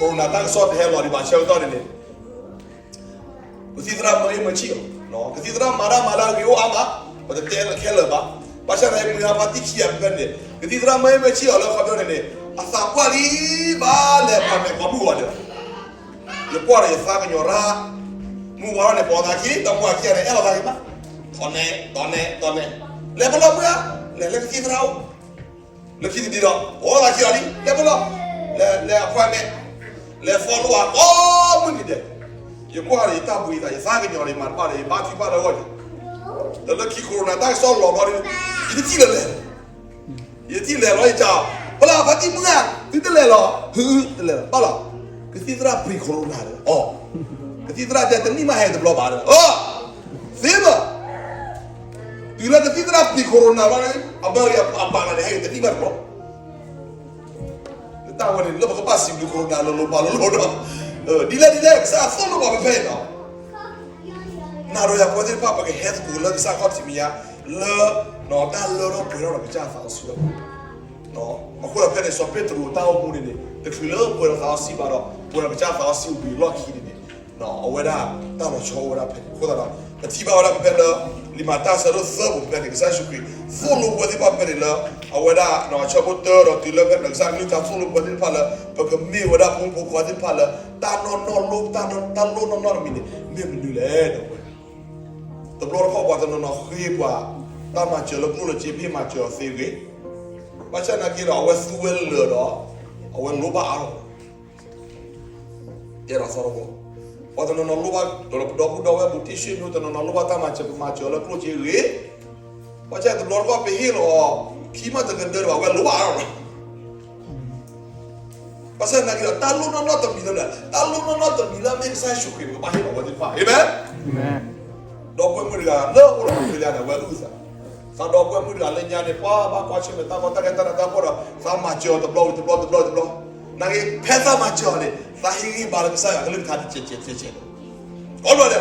corona တၢ်ကစီၣ်တဟဲလီၤဒံးဘၣ်ဆၢကတီၢ်န့ၣ်န့ၣ် ကသံၣ်သရၣ်မၢအ့ၣ်မၢဆံၣ်အီၤ, ကသံၣ်သရၣ်မၤတၢ်မၤလၢအဂ့ၤအိၣ်အါမး, ပတတဲခဲလၢာ်ဘၣ်. ဘၣ်ဆၣ်သနာ်က့ မုၢ်အဖါတံၢ်ခံဂၤဖဲန့ၣ် ကသံၣ်သရၣ်မၢအ့ၣ်မၢဆံၣ်အီၤလၢအခီပညီန့ၣ်န့ၣ် အသးပှၢ်လံဘၣ်လဲၤဖးမဲာ်ကိးမုၢ်ဂီၤန့ၣ်လီၤ. ယကွၢ်ဒီးယသးကညီၤရၣ်, မုၢ်ဝါထီၣ်န့ၣ် ပိာ်သးခံ, ဒီးမုၢ်ဝါခံဂၤန့ၣ် အဲၣ်လီၤသးဂ့ၤမး, တီၢ်နဲၣ် တီၢ်နဲၣ် တီၢ်နဲၣ်, လဲၤပလီၢ်မုၢ်ဧါ, လဲၤလၢကသံၣ်သရၣ်အိၣ်, လၢခံတနံၤဒီး ပိာ်သးခံဂၤလံ, လဲၤပလီၢ်, လဲၤ လဲၤ appointment, လဲၤ follow အကိးမုၢ်နံၤဒဲး, ယကွၢ်ဒီးယတၢ်ဘှံးသး ယသးကညီၤဒီးယမၤတဘၣ်ဒီး ယဘါထုကဖၣ်လၢအဂီၢ်န့ၣ်, ဒီးလၢခံ corona တၢ်ကစီၣ်လီၤဘျီဒီး ယတထံၣ်လၢၤလဲၣ် ယထံၣ်လဲၤလီၤယကး, ပလၢ်ဖါတံၢ်မုၢ်ဧါ, သုတလဲၤလီၤ, ဟု တလဲၤလီၤ, ဘၣ်လီၤ, ကသံၣ်သရၣ် pre corona ဒီး အီၤ, ကသံၣ်သရၣ်တဲတနံၣ်မးဟဲတဘျီဘၣ်ဒီး အီၤ, သ့ဘၣ်, တုၤလၢကသံၣ်သရၣ် pre corona ဘျီန့ၣ် အဘၢအံၤအပာ်နၤန့ၣ် ဟဲက့ၤတနံၣ်ဘၣ်တဘျီ နတၢ်ဝဲန့ၣ် လၢပကဘၣ်စံးဘျုး corona လၢလိၤပာ်လီၤလိၤဒီး, ဒ်လဲၣ်ဒ်လဲၣ် ကစၢ်သိၣ်လိပှၤဖဲဖဲအံၤလီၤ. နၤဒီးယၤပဝဲသ့ၣ်တဖၣ် ပကဟဲသကိးလၢကစၢ်ခီၣ်ထံးမဲာ်ညါ လၢ တၢ်လၢထီၣ်ပှဲၤထီၣ်ဒီးကစၢ်သးစီဆှံအပူၤ, အဃိဒီးဖဲန့ၣ် စီၤပ့းတရူးတၢ်အိၣ်မူန့ၣ်န့ၣ် တချုးလၢပှဲၤဒီးသးစီဆှံဘၣ်ဒီး ပှဲၤဒီးကစၢ်သးစီဆှံဝံၤအလီၢ်ခံန့ၣ်န့ၣ် အဝဲဒၣ်တၢ်လီၤဆီအိၣ်ဝဲဒၣ်ဖဲန့ၣ် အဃိသတးဒီး ပထံၣ်ဘၣ်ဝဲဒၣ်ဖဲဖဲလၢ လံာ်မၤတၢ်ဆၢဒိၣ်သၢပူၤဖဲန့ၣ် ကစၢ်ယ့ၣ်ၡူးခရံာ် သိၣ်လိပဝဲသ့ၣ်တဖၣ်ဖဲန့ၣ်လၢ အဝဲဒၣ်ဆၢဖိတၢဒီးတုၤလၢဖဲန့ၣ် ကစၢ်ကလုၢ်ကထါသိၣ်လိပဝဲသ့ၣ်တဖၣ်လၢ ပကမ့ၢ်ဝဲဒၣ်ဖိမုၣ်ဖိခွါသ့ၣ်တဖၣ်လၢ တၢ်နီၢ်နီၢ်လိၣ် တၢ်နီၢ် တၢ်လိၣ်နီၢ်နီၢ်တမံၤန့ၣ် မ့ၢ်မနုၤလဲၣ်ဒီး တဘျီတခီၣ်ပှၤတနီၤနီၤဃ့ပှၤ တၢ်မၤစၢၤလၢကျိၣ်လၢစ့ ပဟ့ၣ်မၤစၢၤအီၤသ့ဂ့ၤ, ဘၣ်ဆၣ်သနာ်က့ဒီး အဝဲသူဝဲလၢာ်ဒီး အဝဲလိၣ်ဘၣ်အါထီၣ် ကဲဒီးသီတဘီ, ပှၤတနီၤနီၤလိၣ်ဘၣ် ဒီပုၢ်ဒီဝဲၢ်ဘူးတံၢ်ဆ့ၣ်နီၤ တနီၤနီၤလိၣ်ဘၣ်တၢ်မၤစၢၤ ပမၤစၢၤအီၤလၢကျိၣ်စ့ဂ့ၤ, ဘၣ်ဆၣ်တဘျီတခီၣ်ပဟ့ၣ်လီၤအီၤ ခံမးတကဒၢဘၣ် အဝဲလိၣ်ဘၣ်အါထီၣ်လီၤ. ဘၣ်ဆၣ်သနာ်က့ဒီး တၢ်လိၣ်နီၢ်နီၢ်တမံၤလၢ တၢ်လိၣ်နီၢ်နီၢ်တမံၤလၢအမ့ၢ်ကစၢ်ယ့ၣ်ၡူးခရံာ် ပကဘၣ်ဟ့ၣ်လီၤဝဲသ့ၣ်တဖၣ်, အၤမ့ၣ်. ဒီပုၢ်ဝဲၢ်မုၣ်တဂၤလၢအိၣ်ဒီးအီစထြ့လယါန့ၣ် အဝဲအုၣ်သး, သးဒီပုၢ်ဝဲၢ်မုၣ်တဂၤလၢညါန့ၣ် ပှၤဘၣ်ကွၢ်ဆၢၣ်မဲာ်တၢ်ကီတၢ်ခဲတၢ်နးတၢ်ဖှီၣ်ဒီး သးမၤစၢၤအီၤတဘျီဝံၤတဘျီတဘျီတဘျီ, နာ်က့ ဖဲသးမၤစၢၤအီၤန့ၣ် သးဟ့ၣ်ဂံၢ်ဘါလၢကစၢ်ယွၤကလုၢ်ကထါတကဲးကဲးကဲးကဲး, ကိးဘျီဒဲးလီၤ. သးဟ့ၣ်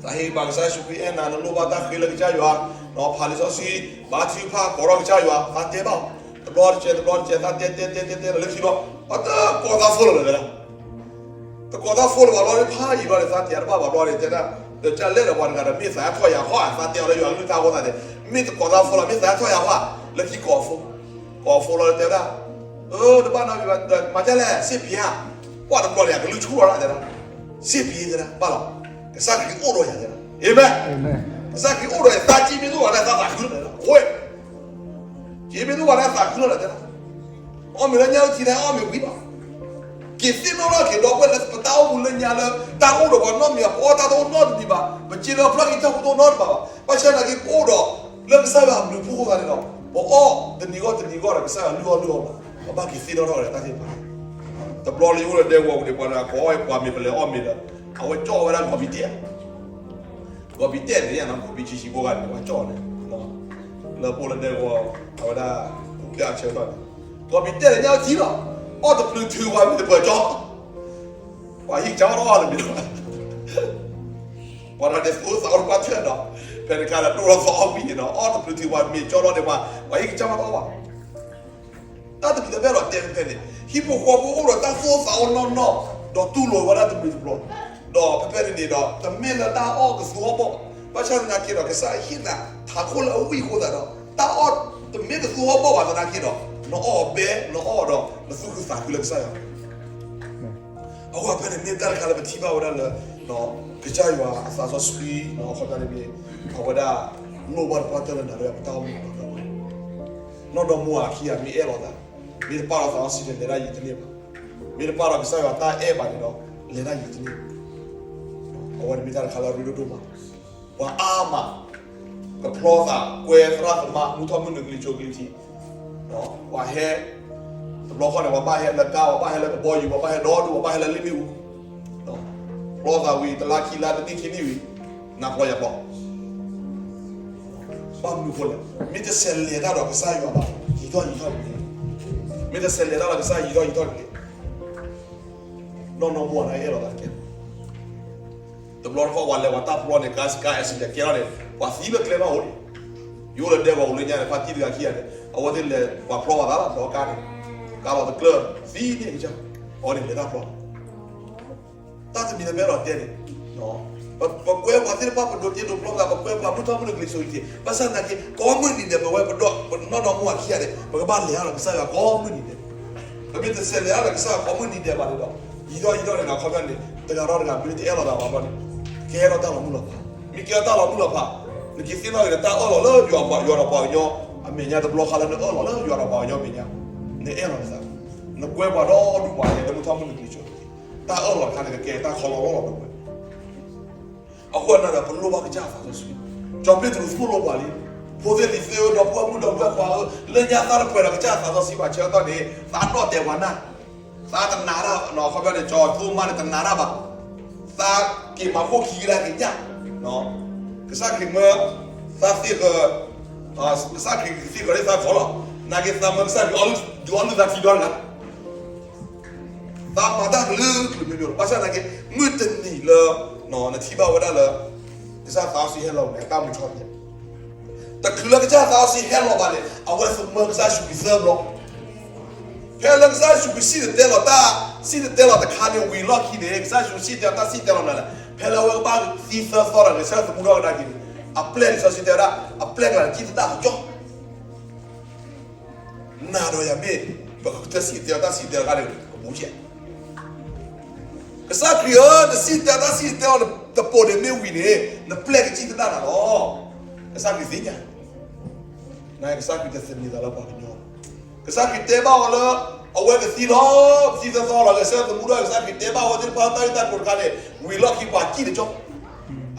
ဂံၢ်ဘါကစၢ်ယ့ၣ်ၡူးခရံာ် အဲၣ်နၤ နလိၣ်ဘၣ်တၢ်ဃ့လၢကစၢ်ယွၤ, ဖးလံာ်စီဆှံ, ဘါထုကဖၣ် ကိးထီၣ်ကစၢ်ယွၤ, သးတဲဘၣ်အီၤ, တဘျီတကဲး တဘျီတကဲး သးတဲတဲတဲတဲတဲလီၤလၢခံဘျီ, အတကိးသးဖိလၢာ်လီၤတဲဒၣ် တကိးသးဖိလၢာ်ဘၣ်ဘျီန့ၣ် ဖးယံာ်ဘျီန့ၣ် သးတဲတဘၣ်ဘၣ်ဘျီန့ၣ် တဲဒၣ်, ဒီးကလဲၣ်ဒီးပှၤတဂၤဒီး မ့ၢ်သးထီၣ်ယၤဟီၣ်ဧါ, သးတဲအီၤလၢယွၤကလုၢ်ကထါအဃိသတးန့ၣ် မ့ၢ်တကိးသးဖိလီၤ မ့ၢ်သးထီၣ်ယၤဟီၣ်ဧါ, လၢခံကိးအဖိ, ကိးအဖိလီၤတဲဒၣ်, အၢ တဘၣ်နီတမံၤဘၣ်, မၤဒ်လဲၣ် စ့ၢ်ကီးဧါ, ပှၤတဘျီန့ၣ် အကလုၢ်ဆူၣ်လီၤဒၣ်တဲဒၣ်, စ့ၢ်ကီးတဲဒၣ် ဘၣ်လီၤ, ကစၢ်ခရံာ်အိၣ်ဒီးယၤတဲဒၣ်, အၤမ့ၣ်, ကစၢ်ခရံာ်အိၣ်ဒီးယၤ သးက့ၤမ့ၢ်တအိၣ်ဘၣ်န့ၣ် သးသးခုလီၤတဲဒၣ်, အဝဲ က့ၤမ့ၢ်တအိၣ်ဘၣ်န့ၣ် သးခုလီၤတဲဒၣ်, အီၣ်မ့ၤလၢညါအုၣ်ထံန့ၣ် အီၣ်မ့ၤဝံၤလီၤ, က့ၤသ့ၣ်နီၣ်ထီၣ်က့ၤဒီပုၢ်ဝဲၢ်လၢပတၢ်အိၣ်မူလၢညါလၢ တၢ်အိၣ်ဒီးပှၤနီတမံၤဘၣ်, ပအီၣ်တၢ်တအိၣ်နီတမံၤဘၣ်, ပစ့လၢဖျီၣ်က့ၤတၢ်အိၣ်တအိၣ်နီတမံၤဘၣ်, ဘၣ်ဆၣ်သနာ်က့ ပအိၣ်ဒီး လၢကစၢ်ယွၤအဘျုးအဖှိၣ်အဃိသတးန့ၣ်ဒီး ပအီၣ်တနံၤဂီၢ်တနံၤဂီၢ်ဒီး ကစၢ်ယွၤလုၢ်အီၣ်လုၢ်အီပှၤ, ပဘၣ်က့ၤသ့ၣ်နီၣ်ထီၣ်ဝဲဒၣ်တၢ်သ့ၣ်တဖၣ်, တဘျီလၢယအိၣ်လၢဒဲကဝီၤပူၤန့ၣ် ပှၤတဂၤကိးအီၣ်ပှၤမ့ၤ ပလဲၤအီၣ်မ့ၤဒီး အဝဲကၠီၣ်ဝဲဒၣ်ဂီၤဘံၤတဲၣ် ဂီၤဘံၤတဲၣ်န့ၣ် ဂီၤဘံၤဆံးဆံးဖိဂၤန့ၣ် ပှၤကၠီၣ်န့ၣ်, လၢပအိၣ်လၢဒဲကဝီၤ အဝဲဒၣ် ကူကၠၢ်အဆၢကတီၢ်န့ၣ်, ဂီၤဘံၤတဲၣ်န့ၣ် ညါအုၣ်ထံလီၤ, အီၣ်တပျုးထုးပှၤမ့ၤတပၢၤကၠီ, ပှၤဟံၣ်ကစၢ်အီၣ်တအီၣ်လၢၤမ့ၢ်လီၤ, ပှၤတဂၤန့ၣ် သူၣ်အိၣ်သးအိၣ်တပှၢ်ထၢၣ်ဒီး ဖဲန့ၣ်အခါဒီး ဒိၣ်ထီၣ်သီအီၣ်ဝံၤန့ၣ်ဒီး အီၣ်တပျုးထုးပှၤမ့ၤကၠီလီၤန့ၣ် ပှၤဟံၣ်ကစၢ်အီၣ်တအီၣ်ဘၣ် တၢ်တမံၤလၢပအဲၣ်ဒိးတဲဖဲန့ၣ် ဟံၣ်ဖိဃီဖိအိၣ်ဒီးတၢ်သူၣ်အိၣ်သးအိၣ်နီၢ်နီၢ် ဒီးတူၢ်လိာ်ဝဲဒၣ်တဘျုးတဘျီ, ဒီးဖဲဖဲန့ၣ်န့ၣ်ဒီး တမ့ၢ်လၢတၢ်အီၣ်ကသူဟီၣ်ဘီၣ်ဘၣ်, ဘၣ်ဆၣ်သနာ်က့ဒီး ကစၢ်ဟ့ၣ်နၤထးခိၣ်လၢအဝံၣ်အဃိသတးဒီး တၢ်အီၣ်တမ့ၢ်ကသူဟီၣ်ဘီၣ်ဘၣ်သနာ်က့ဒီး နအီၣ်အီၤဘဲ နအီၣ်အီၤဒီး နသူၣ်ခုသးခုလၢကစၢ်ယွၤ အဃိဖဲန့ၣ်မ့ၢ်တၢ်တခါလၢပထံၣ်ဘၣ်ဝဲဒၣ်လၢ ကစၢ်ယွၤအသးစီဆှံ အခီပညီန့ၣ်မ့ၢ် အဝဲဒၣ်လိၣ်ဘၣ်တပှၢ်တၢၢ်လၢနၤဒီးပတၢ်အိၣ်မူအပူၤ, နီၢ်ဒီမါဝၤခံဂၤမ့ၢ်အဲၣ်လီၤသး, မ့ၢ်တပာ်လီၤသးစီဆှံန့ၣ် လဲၤတၢ်ယံၤတန့ၢ်ဘၣ်, မ့ၢ်တပာ်လီၤကစၢ်ယွၤတၢ်အဲၣ်ဘၣ်န့ၣ်ဒီး လဲၤတၢ်ယံၤတန့ၢ်ဘၣ်, အဝဲန့ၣ်မ့ၢ်တၢ်တခါလၢအရ့ဒိၣ်ဒိၣ်မး, ပှၤအါမး ကဖျီသးကွဲသရၣ်သမါ မူထီၣ်မုၢ်နုာ်ကလံၤစိးကလံၤထံး, ပှၤဟဲ တဘျီဃီန့ၣ် ပှၤဘၣ်ဟဲလၢကါ ပှၤဘၣ်ဟဲလၢကဘီယူၤ ပှၤဘၣ်ဟဲဒီဒူၣ် ပှၤဘၣ်ဟဲလၢလ့ၣ်မ့ၣ်အူ, ဖျီသးဝံၤ တလါခံလါ တနံၣ်ခံနံၣ်ဝံၤ နၤဖျီယၤဖျီ, ဘၣ်မနုၤဃိလဲၣ်, မ့ၢ်တဆဲးလဲၤတၢ်ဒီးကစၢ်ယွၤဘၣ် ယံၤထီၣ်ယံၤထီၣ်တက့ၢ်, မ့ၢ်တဆဲးလဲၤတၢ်ဒီးကစၢ်ယံၤထီၣ်ယံၤထီၣ်တက့ၢ်, နီၢ်နီၢ်မါဝၤန့ၣ်အဲၣ်လီၤသးတက့ၢ် တဘျီတခီၣ်ပှၤလဲၤပှၤတၢ်ဖျီန့ၣ် ကါ ကါ accident ကဲထီၣ်န့ၣ် ပှၤသံလၢကျဲဘၣ်အိၣ်န့ၣ်, ယအိၣ်လၢဒဲကဝီၤပူၤလၢညါန့ၣ် ဖါတံၢ်တဂၤခံဂၤန့ၣ် အဝဲသ့ၣ်လဲၤပှၤဖျီဘၣ်သးလီၤ ဒီးကါန့ၣ်, ကါလီၤတကျၢၢ် သံန့ၢ်ကစၢ်, အဝဲန့ၣ်လဲၤတၢ်ဖျီ, တၢ်တမံၤလၢပအဲၣ်ဒိးတဲန့ၣ်, ပကွဲပှၤသ့ၣ်တဖၣ်ပဒိးတ့ဒိးဖျီသး ပကွဲပှၤမူထီၣ်မုၢ်နုာ်ကလံၤစိးကလံၤထံး ဘၣ်ဆၣ်သနာ်က့ ကိးမုၢ်နံၤဒဲး ပဝဲပဒီး ပနီၢ်နီၢ်မါဝၤခံဂၤန့ၣ် ပကဘၣ်လဲၤတၢ်ဒီးကစၢ်ယွၤကိးမုၢ်နံၤဒဲး ပမ့ၢ်တဆဲးလဲၤတၢ်ဒီးကစၢ်ယွၤကိးမုၢ်နံၤဒဲးဘၣ်န့ၣ်ဒီး, ယံၤထီၣ်ယံၤထီၣ်န့ၣ်ဒီး အခီပညီန့ၣ် တဂၤဒီးတဂၤ မ့ၢ်တအဲၣ်လီၤသးဘၣ်ဘျီန့ၣ်, ကဲထီၣ်တၢ်လီၤမုၢ်လီၤဖး, နကသ့ၣ်နီၣ်က့ၤဒီးတၢ်အၢၣ်လီၤလၢယွၤပှၤ ယွၤဒီးပှၤကညီအမဲာ်ညါတဘျီဃီလၢနအၢၣ်လီၤလၢယွၤဒီးပှၤကညီအမဲာ်ညါ, နအဲၣ်လီၤနသး, နကွဲပှၤဒီဒူၣ်ပှၤဟဲလၢမူထီၣ်မုၢ်နုာ်ကလံၤစိး, တၢ်အၢၣ်လီၤတခါန့ၣ် ကကဲတၢ်ခီလီၤလီၤလီၤဒီးပှၤ အဃိန့ၣ်ဒီး ပလိၣ်ဘၣ်ကစၢ်အသးစီဆှံ, ကၠီၤပ့းတရူးသိၣ်လိပှၤလံ, ဖိသ့ၣ်လံၤသ့ၣ်ဧၢ ဒီပုၢ်ဝဲၢ်မုၣ်ဒီပုၢ်ဝဲၢ်ခွါဧၢ, လၢညါသးတပှဲၤဒီးကစၢ်အသးစီဆှံဘၣ်ဆၢကတီၢ်န့ၣ် သးနီၣ်တဲာ်ပှၤနၢ်, သးတနာ်တၢ်, အခီပညီန့ၣ် ကၠီၤသိမါန့ၣ် တနာ်တၢ်ဘၣ်, သးက့ၤမၤခိၣ်ခံကဒါက့ၤညၣ်, ကစၢ်ခရံာ်မၢ သးသ့ၣ်ဃၢၤ, ကစၢ်ခရံာ်ကသံၣ်ဃီၤလၢသးခီလီၤ, နာ်က့သးမၢကစၢ်ခရံာ် ဒုးအီလုၢ်သးခံဒီလၢ် သးမၤတၢ်ကလုာ်ကလုာ်မ့ၢ်မ့ၢ်လီၤ. ဘၣ်ဆၣ်သနာ်က့ မုၢ်တနံၤလၢ နထံၣ်ဘၣ်ဝဲဒၣ်လၢ ကစၢ်သးစီဆှံဟဲလီၤန့ၣ် အတၢ်မူထီၣ်က့ၤ, တချုးလၢကစၢ်သးစီဆှံဟဲလီၤဘၣ်န့ၣ် အဝဲသမၢကစၢ်ယ့ၣ်ၡူးခရံာ်သၢဘျီ. ဖဲလၢကစၢ်ယ့ၣ်ၡူးခရံာ်စံၣ်တဲၤတဲလီၤတၢ်, စံၣ်တဲၤတဲလီၤတခါန့ၣ် ဝံၤလီၢ်ခံန့ၣ် ကစၢ်ယ့ၣ်ၡူးစံၣ်တဲၤတဲလီၤတၢ်စံၣ်တဲၤတဲလီၤနၤလဲၣ်, ဖဲလၢအဝဲကဘၣ်သံသၢသီဒီး ကစၢ်ယွၤသမူထီၣ်ကဒါက့ၤန့ၣ် အပျဲၢ်လံာ်စီဆှံတဲဝဲဒၣ် အပျဲၢ်ကျါန့ၣ် စံၣ်တဒၣ်ကကၠီ နၤဒီးယၤမ့ၢ် ပကတၢၢ်စံၣ်တဲၤတဲလီၤတၢ်စံၣ်တဲၤတဲလီၤအခါန့ၣ် ကဘူးကဲ, ကစၢ်ခရံာ်ဧၢ, နစံၣ်တဲၤတဲလီၤတၢ်စံၣ်တဲၤတဲလီၤ တပိၤန့ၣ်မ့ၢ်ဝံၤန့ၣ် နပျဲၢ်ကစံၣ်တဒၣ်နၤလီၤ. ကစၢ်ခရံာ်သ့ၣ်ညါ, နကစၢ်ခရံာ်တသန့ၤသးလၢပှၤကညီ, ကစၢ်ခရံာ်တဲဘၣ်အီၤလၢ အဝဲကသံလီၤ, သံသၢသီလီၤ, ကစၢ်သမူထီၣ် ကစၢ်ခရံာ်တဲဘၣ်အဝဲသ့ၣ်တဖၣ်တၢ်ဂ့ၢ်တၢ်ကျိၤတခါန့ၣ် ဝံၤလီၢ်ခံပှၤစံၣ်တကၠီ,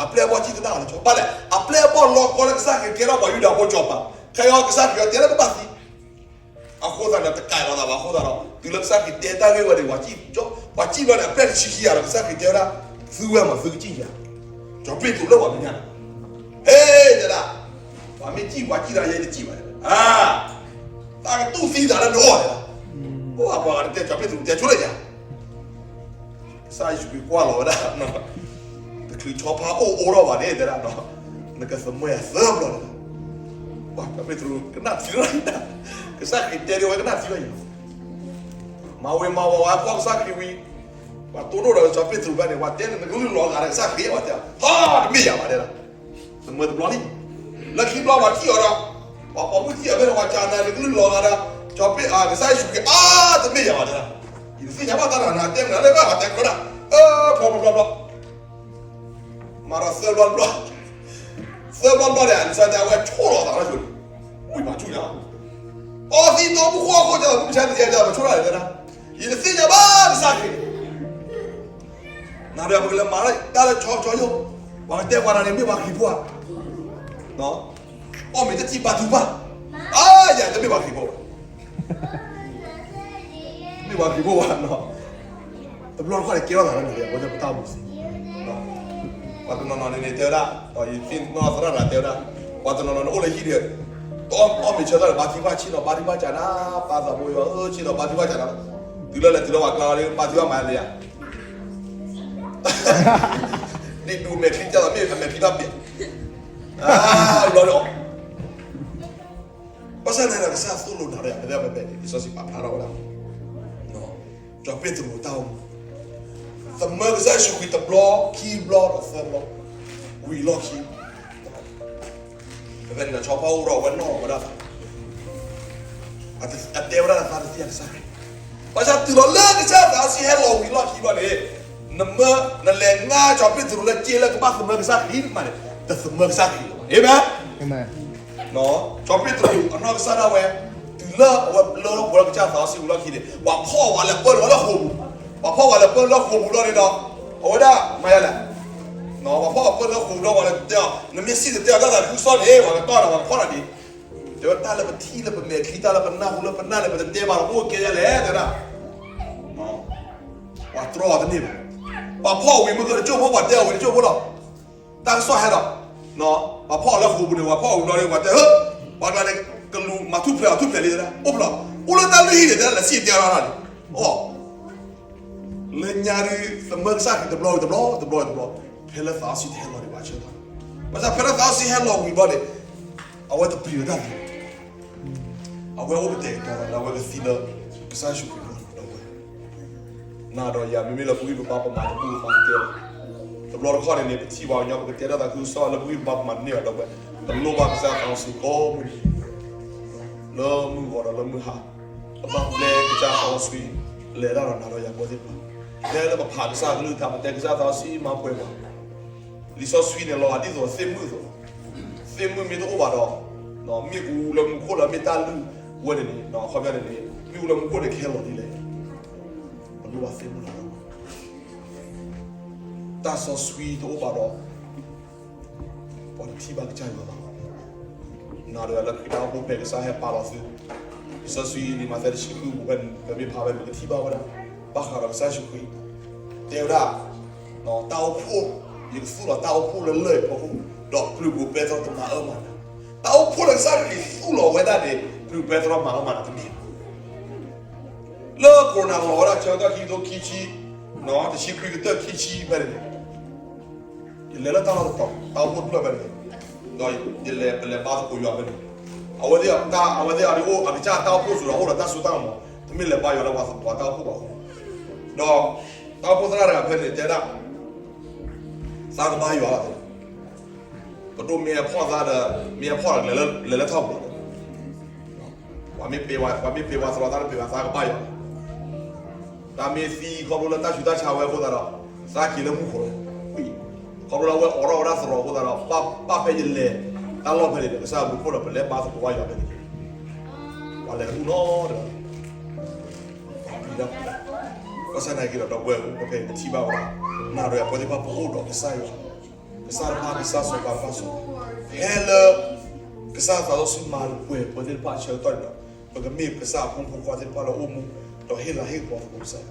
အပျဲၢ်အဘီၣ်စံၣ်တဒၣ်လီၤကၠီ, ဘၣ်လဲၣ် အပျဲၢ်အဘီၣ်လီၤကီလၢကစၢ်ခရံာ်ကဲထီၣ်ပှၤယူဒၤဖိစီၤပၤ, ခဲအံၤကစၢ်ခရံာ်တဲလၢကဘၣ်သံ အဃိသတးဒီး တကးလီၤသးဘၣ်အဃိသတးဒီး တုၤလၢကစၢ်ခရံာ်တဲတၢ်ဂ့ၢ်ဝဲဒီး ပှၤစံၣ်, ပှၤစံၣ်ဘျီန့ၣ် အပျဲၢ်တဆံခံဂၤဒီး ကစၢ်ခရံာ်တဲဝဲဒၣ် သုဝဲမး သုကစံၣ်ယၤ, ကၠီၤပ့းတရူးလၢပှၤမဲာ်ညါန့ၣ်, ဟဲ တဲဒၣ်, ပှၤမ့ၢ်စံၣ်ပှၤစံၣ်တၢ်ယဲယတစံၣ်ဘၣ်, အါ, သးကတူၢ်သံသးလၢနအီၣ်တဲဒၣ်, ပှၤပှၤတတဲကၠီၤပ့းတရူးတဲဆိလၢယၤ ကစၢ်ယ့ၣ်ၡူးခရံာ်ကွၢ်လီၤဝဲဒၣ်, တချုးဆီဖါအိၣ်အိၣ်ထီၣ်ဘၣ်န့ၣ်တဲဒၣ်, နကသမၢယၤသၢဘျီန့ၣ်, ပှၤကၠီၤပ့းတရူးကနၣ်ထံလီၤ, ကစၢ်ခရံာ်တဲဒၣ်ဝဲကနၣ်ထံလီၤ, မၤဝဲမၤဝဲဝဲကွၢ်ကစၢ်ခရံာ်ဝံၤ, ပှၤတိၢ်ဒိၣ်ဒီးကၠီၤပ့းတရူးဘၣ်န့ၣ် ပှၤတဲန့ၣ် နကလုၢ်လီၤဂာ်ဒီးကစၢ်ခရံာ် ပှၤတဲ, ဟါ, တမ့ၢ်ယၤဘၣ်တဲဒၣ်, သမၢတဘျီလံ, လၢခံဘျီပှၤထံၣ်အီၤဒီး, ပှၤပိာ်မုၣ်ထံၣ်အီၤဖဲန့ၣ် ပှၤကၠီၤနၤ နကလုၢ်လီၤဂာ်ဒီး, ကၠီၤပ့း ကစၢ်ယ့ၣ်ၡူးခရံာ် အါ, တမ့ၢ်ယၤဘၣ်တဲဒၣ်, ယတသ့ၣ်ညါဘၣ်တၢ်တဂၤနၤတဲမနုၤလၢဘၣ်ပှၤတဲကြၢးဒၣ်, အၢ, ဘျီဘျီဘျီဘျီ မၤဒီးသၢဘျီတဘျီ, သၢဘျီတဘျီန့ၣ် လံာ်စီဆှံတဲဝဲဆိၣ်လီၤသးလၢယိၤန့ၣ်, ဝံၣ်မၤဆူၣ်ညါ, အီသံးဒီမူခိၣ်ဟီၣ်ခိၣ်ကၢ် မုၢ်မဆါတနံၤညါ ပဆိၣ်တၢ်န့ၣ်တဲဒၣ်, ယတသ့ၣ်ညါဘၣ်ကစၢ်ခရံာ်, နၤဒီးပကလဲၤမၤတၢ်လၢကၠီကၠီယိၣ်, ပှၤကတဲပှၤတၢ်န့ၣ် မ့ၢ်ပှၤခရံာ်ဖိဧါ, အီၣ်မ့ၤတထံၣ်ဘါထုကဖၣ်, အါယၤတမ့ၢ်ပှၤခရံာ်ဖိဘၣ် မ့ၢ်ပှၤခရံာ်ဖိဘၣ်, တဘျီတခီၣ်န့ၣ် ကဲထီၣ်သးလၢနၤဒီးယၤ ပဝဲဒၣ်ပတၢ်အိၣ်မူစ့ၢ်, ပှၤတနီၤနီၤန့ၣ်န့ၣ်တဲဝဲဒၣ်, ယသ့ၣ်နီၣ်သရၣ်တဂၤတဲဝဲဒၣ်, ပှၤတနီၤနီၤန့ၣ်အိၣ်လၢဟံၣ်ဒီး, တအီၣ်မ့ၤဆၢထၢၣ်ဒီး ဘါထုကဖၣ်ဆ့ၣ်နီၤ ဘါထုကဖၣ်ကၢ်နၤ, ပၢ်သးဘိယွၤဧၢ ဆ့ၣ်နီၤ ဘါထုကဖၣ်ကၢ်နၤ, တုၤလၢလဲၤတုၤလၢပှၤကျါဒီး ဘါထုကဖၣ်မၤလဲၣ်ယၤ ဒ်ဒူမဲာ်ချံကၢ်သးမ့ၢ်အမဲာ်ချံတၢ်ပျဲၢ်, ဘျီဒီး, ဘၣ်ဆၣ်န့ၣ်ဒီးကစၢ်သိၣ်လိနၤဒီးယၤ ဖဲဖဲန့ၣ် လံာ်စီဆှံပာ်ဖျါထီၣ်ဝဲဒၣ်, ကၠီၤပ့းတရူးတၢ်အိၣ်မူ, သမၢကစၢ်ယ့ၣ်ၡူးခရံာ်တဘျီ ခံဘျီဒီးသၢဘျီ, ဝံၤလီၢ်ခံ ဖဲဖဲန့ၣ်ဒီး ဆီဖါအိၣ်ထီၣ်ဝဲနီၢ်ဝဲဒၣ်သး, အတဲဝဲဒၣ်သးတသ့ၣ်ညါကစၢ်ခရံာ်, ဘၣ်ဆၣ်တုၤလီၤလၢကစၢ်သးစီဆှံဟဲလီၤဝံၤလီၢ်ခံဘျီန့ၣ်, နမၢ, နလဲၤငါကၠီၤပ့းတရူးလၢစ့လၢကဘၣ်သမၢကစၢ်ခရံာ်မးန့ၣ်, တသမၢကစၢ်ခရံာ်လၢၤဘၣ်, အၤမ့ၣ်, ကၠီၤပ့းတရူးအနီၢ်ကစၢ်ဒၣ်ဝဲ, တုၤလၢအဝဲလၢထီၣ်ပှဲၤထီၣ်ကစၢ်သးစီဆှံဝံၤလီၢ်ခံန့ၣ် ပှၤဖီၣ်ဝဲလၢပၢၢ်လၢဝဲလၢဃိာ်ပူၤ, ပှၤဖီၣ်ဝဲလၢပၢၢ်လၢဃိာ်ပူၤလီၤန့ၣ်ဒီး, အဝဲဒၣ်မၤယၤလဲၣ် ပှၤဖီၣ်ပၢၢ်လၢဃိာ်ပူၤဒီး ပှၤလၢတဲအီၤ နမ့ၢ်စံၣ်တဲၤတဲလီၤတၢ်သးခုကစီၣ်န့ၣ် ပှၤကတီၢ်ဒီးပှၤကဖီၣ်တၢ်ဒ်, တဲဝဲတၢ်လၢပထံၣ်လၢပမဲာ်ချံ တၢ်လၢပနၢ်ဟူလၢပနၢ်န့ၣ် ပတတဲဘၣ်ဒီး အိၣ်ကဲယၤလဲၣ်တဲဒၣ်, ပှၤတြီအီၤတန့ၢ်ဘၣ်, ပှၤဖီၣ်ဝံၤမ့ၢ်ကတကၠိၢ်ဖိ ပှၤတဲအီၤဝံၤတကၠိၢ်ဖိလီၤ, တၢ်ကစီၣ်ဟဲဒီး, ပှၤဖီၣ်အီၤလၢဃိာ်ပူၤန့ၣ် ပှၤဖီၣ်ဝံၤဘျီန့ၣ် ပှၤတဲ, ပှၤကျါန့ၣ် ကလူးမၤထူၣ်ဖျဲးအီၤထူၣ်ဖျဲးလံတဲဒၣ်, အိၣ်ဖျဲး, အိၣ်လၢတၢ်လုၢ်ဟံၣ်န့ၣ် တဲဒၣ်လဲၤစံၣ်တဲၤတဲလီၤန့ၣ်, အိၣ် လၢညါဒုး သမၢကစၢ်ခရံာ်တဘျီဝံၤတဘျီ တဘျီဝံၤတဘျီ, ဖဲလၢသးစီဆှံတဟဲလီၤန့ၣ် ဘၣ်ဆၢထၢၣ်, ဘၣ်ဆၣ်ဖဲလၢသးစီဆှံဟဲလီၤဝံၤဘျီန့ၣ်, အဝဲတပျံၤဝဲဒၣ်လံ, အဝဲအိၣ်ကတဲာ်ကတီၤသးလၢအဝဲကသံလၢ ကစၢ်ယ့ၣ်ၡူးခရံာ်အဂီၢ်န့ၣ်ဒီးဝဲ နၤဒီးယၤ မ့မ့ၢ်လၢပဂံၢ်ပဘါပမၤတဘူၣ်မၤတကဲလီၤ, တဘျီတခီၣ်န့ၣ်န့ၣ် ပထံၣ်ဘၣ်ပှၤကညီ ပကတဲတၢ်သးခုကစီၣ်လၢပဂံၢ်ပဘါပမၤတန့ၢ်ဘၣ်ဒီးဝဲ, ပလိၣ်ဘၣ်ကစၢ်သးစီဆှံကိးမုၢ်နံၤ လၢမုၢ်ဂီၤဒီးလၢမုၢ်ဟါ, ပဘၣ်ပျဲကစၢ်သးစီဆှံ လဲၤတၢ်ဒီးနၤဒီးယၤပဝဲသ့ၣ်တဖၣ်, ဖဲလၢပဖးကစၢ်ကလုၢ်ကထါ ပတဲကစၢ်သးစီဆှံမၤပှဲၤပှၤ, လံာ်စီဆှံန့ၣ်လီၤဂာ်ဒ်သိးသ့ၣ်မုၣ်အသိး, သ့ၣ်မုၣ်မ့ၢ်တအိၣ်ဘၣ်ဒီး, မ့ၣ်အူလၢမူခိၣ်လၢမ့ၢ်တၢ်လုၢ်ဝဲန့ၣ်န့ၣ် အခီပညီန့ၣ်န့ၣ် မ့ၣ်အူလၢမူခိၣ်န့ၣ်ကဟဲလီၤဒ်လဲၣ်, ပလိၣ်ဘၣ်သ့ၣ်မုၣ်လီၤ တၢ်စီဆှံတအိၣ်ဘၣ်ဒီး ပှၤတထံၣ်ဘၣ်ကစၢ်ယွၤဘၣ်. နၤဒီးယၤလၢခရံာ်ဖိ ဖဲကစၢ်ဟဲပာ်လီၤသု, လံာ်စီဆှံလံာ်မးသဲတဆံဃုပူၤဖဲန့ၣ် ပမ့ၢ်ဖးဖဲန့ၣ် ပကထံၣ်ဘၣ်ဝဲဒၣ် ဘၣ်ဃးဒီးကစၢ်ယ့ၣ်ၡူးခရံာ် တဲဝဲဒၣ်, တၢ်အိၣ်ဖှိၣ်, ယကသူၣ်လီၤတၢ်အိၣ်ဖှိၣ်လၢလၢၢ်အဖီခိၣ်, ဒီးပျုၤပူၤပဲတြီတမၤအၢမၤနး. တၢ်အိၣ်ဖှိၣ်လၢကစၢ်ခရံာ်သူၣ်လီၤဝဲဒၣ်န့ၣ် ပျုၤပဲတြီမၤအၢမၤနးတမ့ၢ်ဘၣ်. လၢခိၣ်နၢ်လီၤဝဲဒၣ် ဆၢကတီၢ်ခံကထိခံဆံ, တဆံခွံကတၢၢ်ခံဆံဖဲန့ၣ်န့ၣ် ယလဲၤလၢတၢ်လီၢ်တတီၤ တၢ်အိၣ်ဖှိၣ်တဖျၢၣ်ဖဲန့ၣ်, ဒီးယလဲၤ ပလဲၤဘါသကိးယွၤဖဲန့ၣ်, အဝဲသ့ၣ်အတၢ် အဝဲသ့ၣ်အီၤဒ်အိၣ် အကစၢ်တၢ်အိၣ်ဖှိၣ်စူၤဒီး အိၣ်ဒီးတၢ်စိတၢ်ကမီၤ, တမ့ၢ်လဲၤဘါယွၤလၢပှၤသကိးတၢ်အိၣ်ဖှိၣ်ဘၣ်အဃိ, ဒီးတၢ်အိၣ်ဖှိၣ်သရၣ်တဂၤဖဲန့ၣ်တဲဒၣ်, သးကဘါယွၤလီၤတဲ, ပဒိၣ်မ့ၢ်အဖီၣ်သးဒီး မ့ၢ်အဖီၣ်ဒီး လဲၤလၢထီၣ်ပူၤလီၤ ပှၤမ့ၢ်ပှဲၤ ပှၤမ့ၢ်ပှဲၤပှၤသရီသးတပှဲၤဘၣ် သးကဘါယွၤလီၤ. တၢ်မ့ၢ်သံခီဖျိလၢတၢ်ဆူးတၢ်ဆါဝဲအဃိသတးဒီး သးက့ၤလၢမူခိၣ်လီၤ. ခီဖျိလၢအဝဲအိးထီၣ်ဝဲဒၣ်သရီအဃိသတးဒီး ဘၣ် ဘၣ်ဖဲယလဲၤတၢ်လီၢ်ဖဲန့ၣ်ဒီး ကစၢ်အဘျုးဖှိၣ်ဒီး ပလဲၤဘါသကိးဘါယွၤဖဲန့ၣ်, ပှၤလဲၤတဘူၣ်နီတဂၤ, ပှၤပျံၤတၢ်, ဘၣ်ဆၣ်သနာ်က့ဒီး ဒီပုၢ်ဝဲၢ် ပဖဲပထံၣ်ဘၣ်ဝဲဒၣ် နၤဒီးယၤပဝဲသ့ၣ်တဖၣ်ပအိၣ်ဒီးကစၢ်ယွၤ ကစၢ်တဖၣ် ကစၢ်စီၤပၤတဖၣ်စီၤ, ဖဲလၢ ကစၢ်သးစီဆှံမၤပှဲၤပဝဲသ့ၣ်တဖၣ်အဆၢကတီၢ်န့ၣ်ဒီး ပကမ့ၢ်ကစၢ်အဖိမုၣ်ဖိခွါသ့ၣ်တဖၣ်လၢအိၣ်မူ ဒီးဟ့ၣ်လၤဟ့ၣ်ကပီၤသကိးကစၢ်ယွၤ,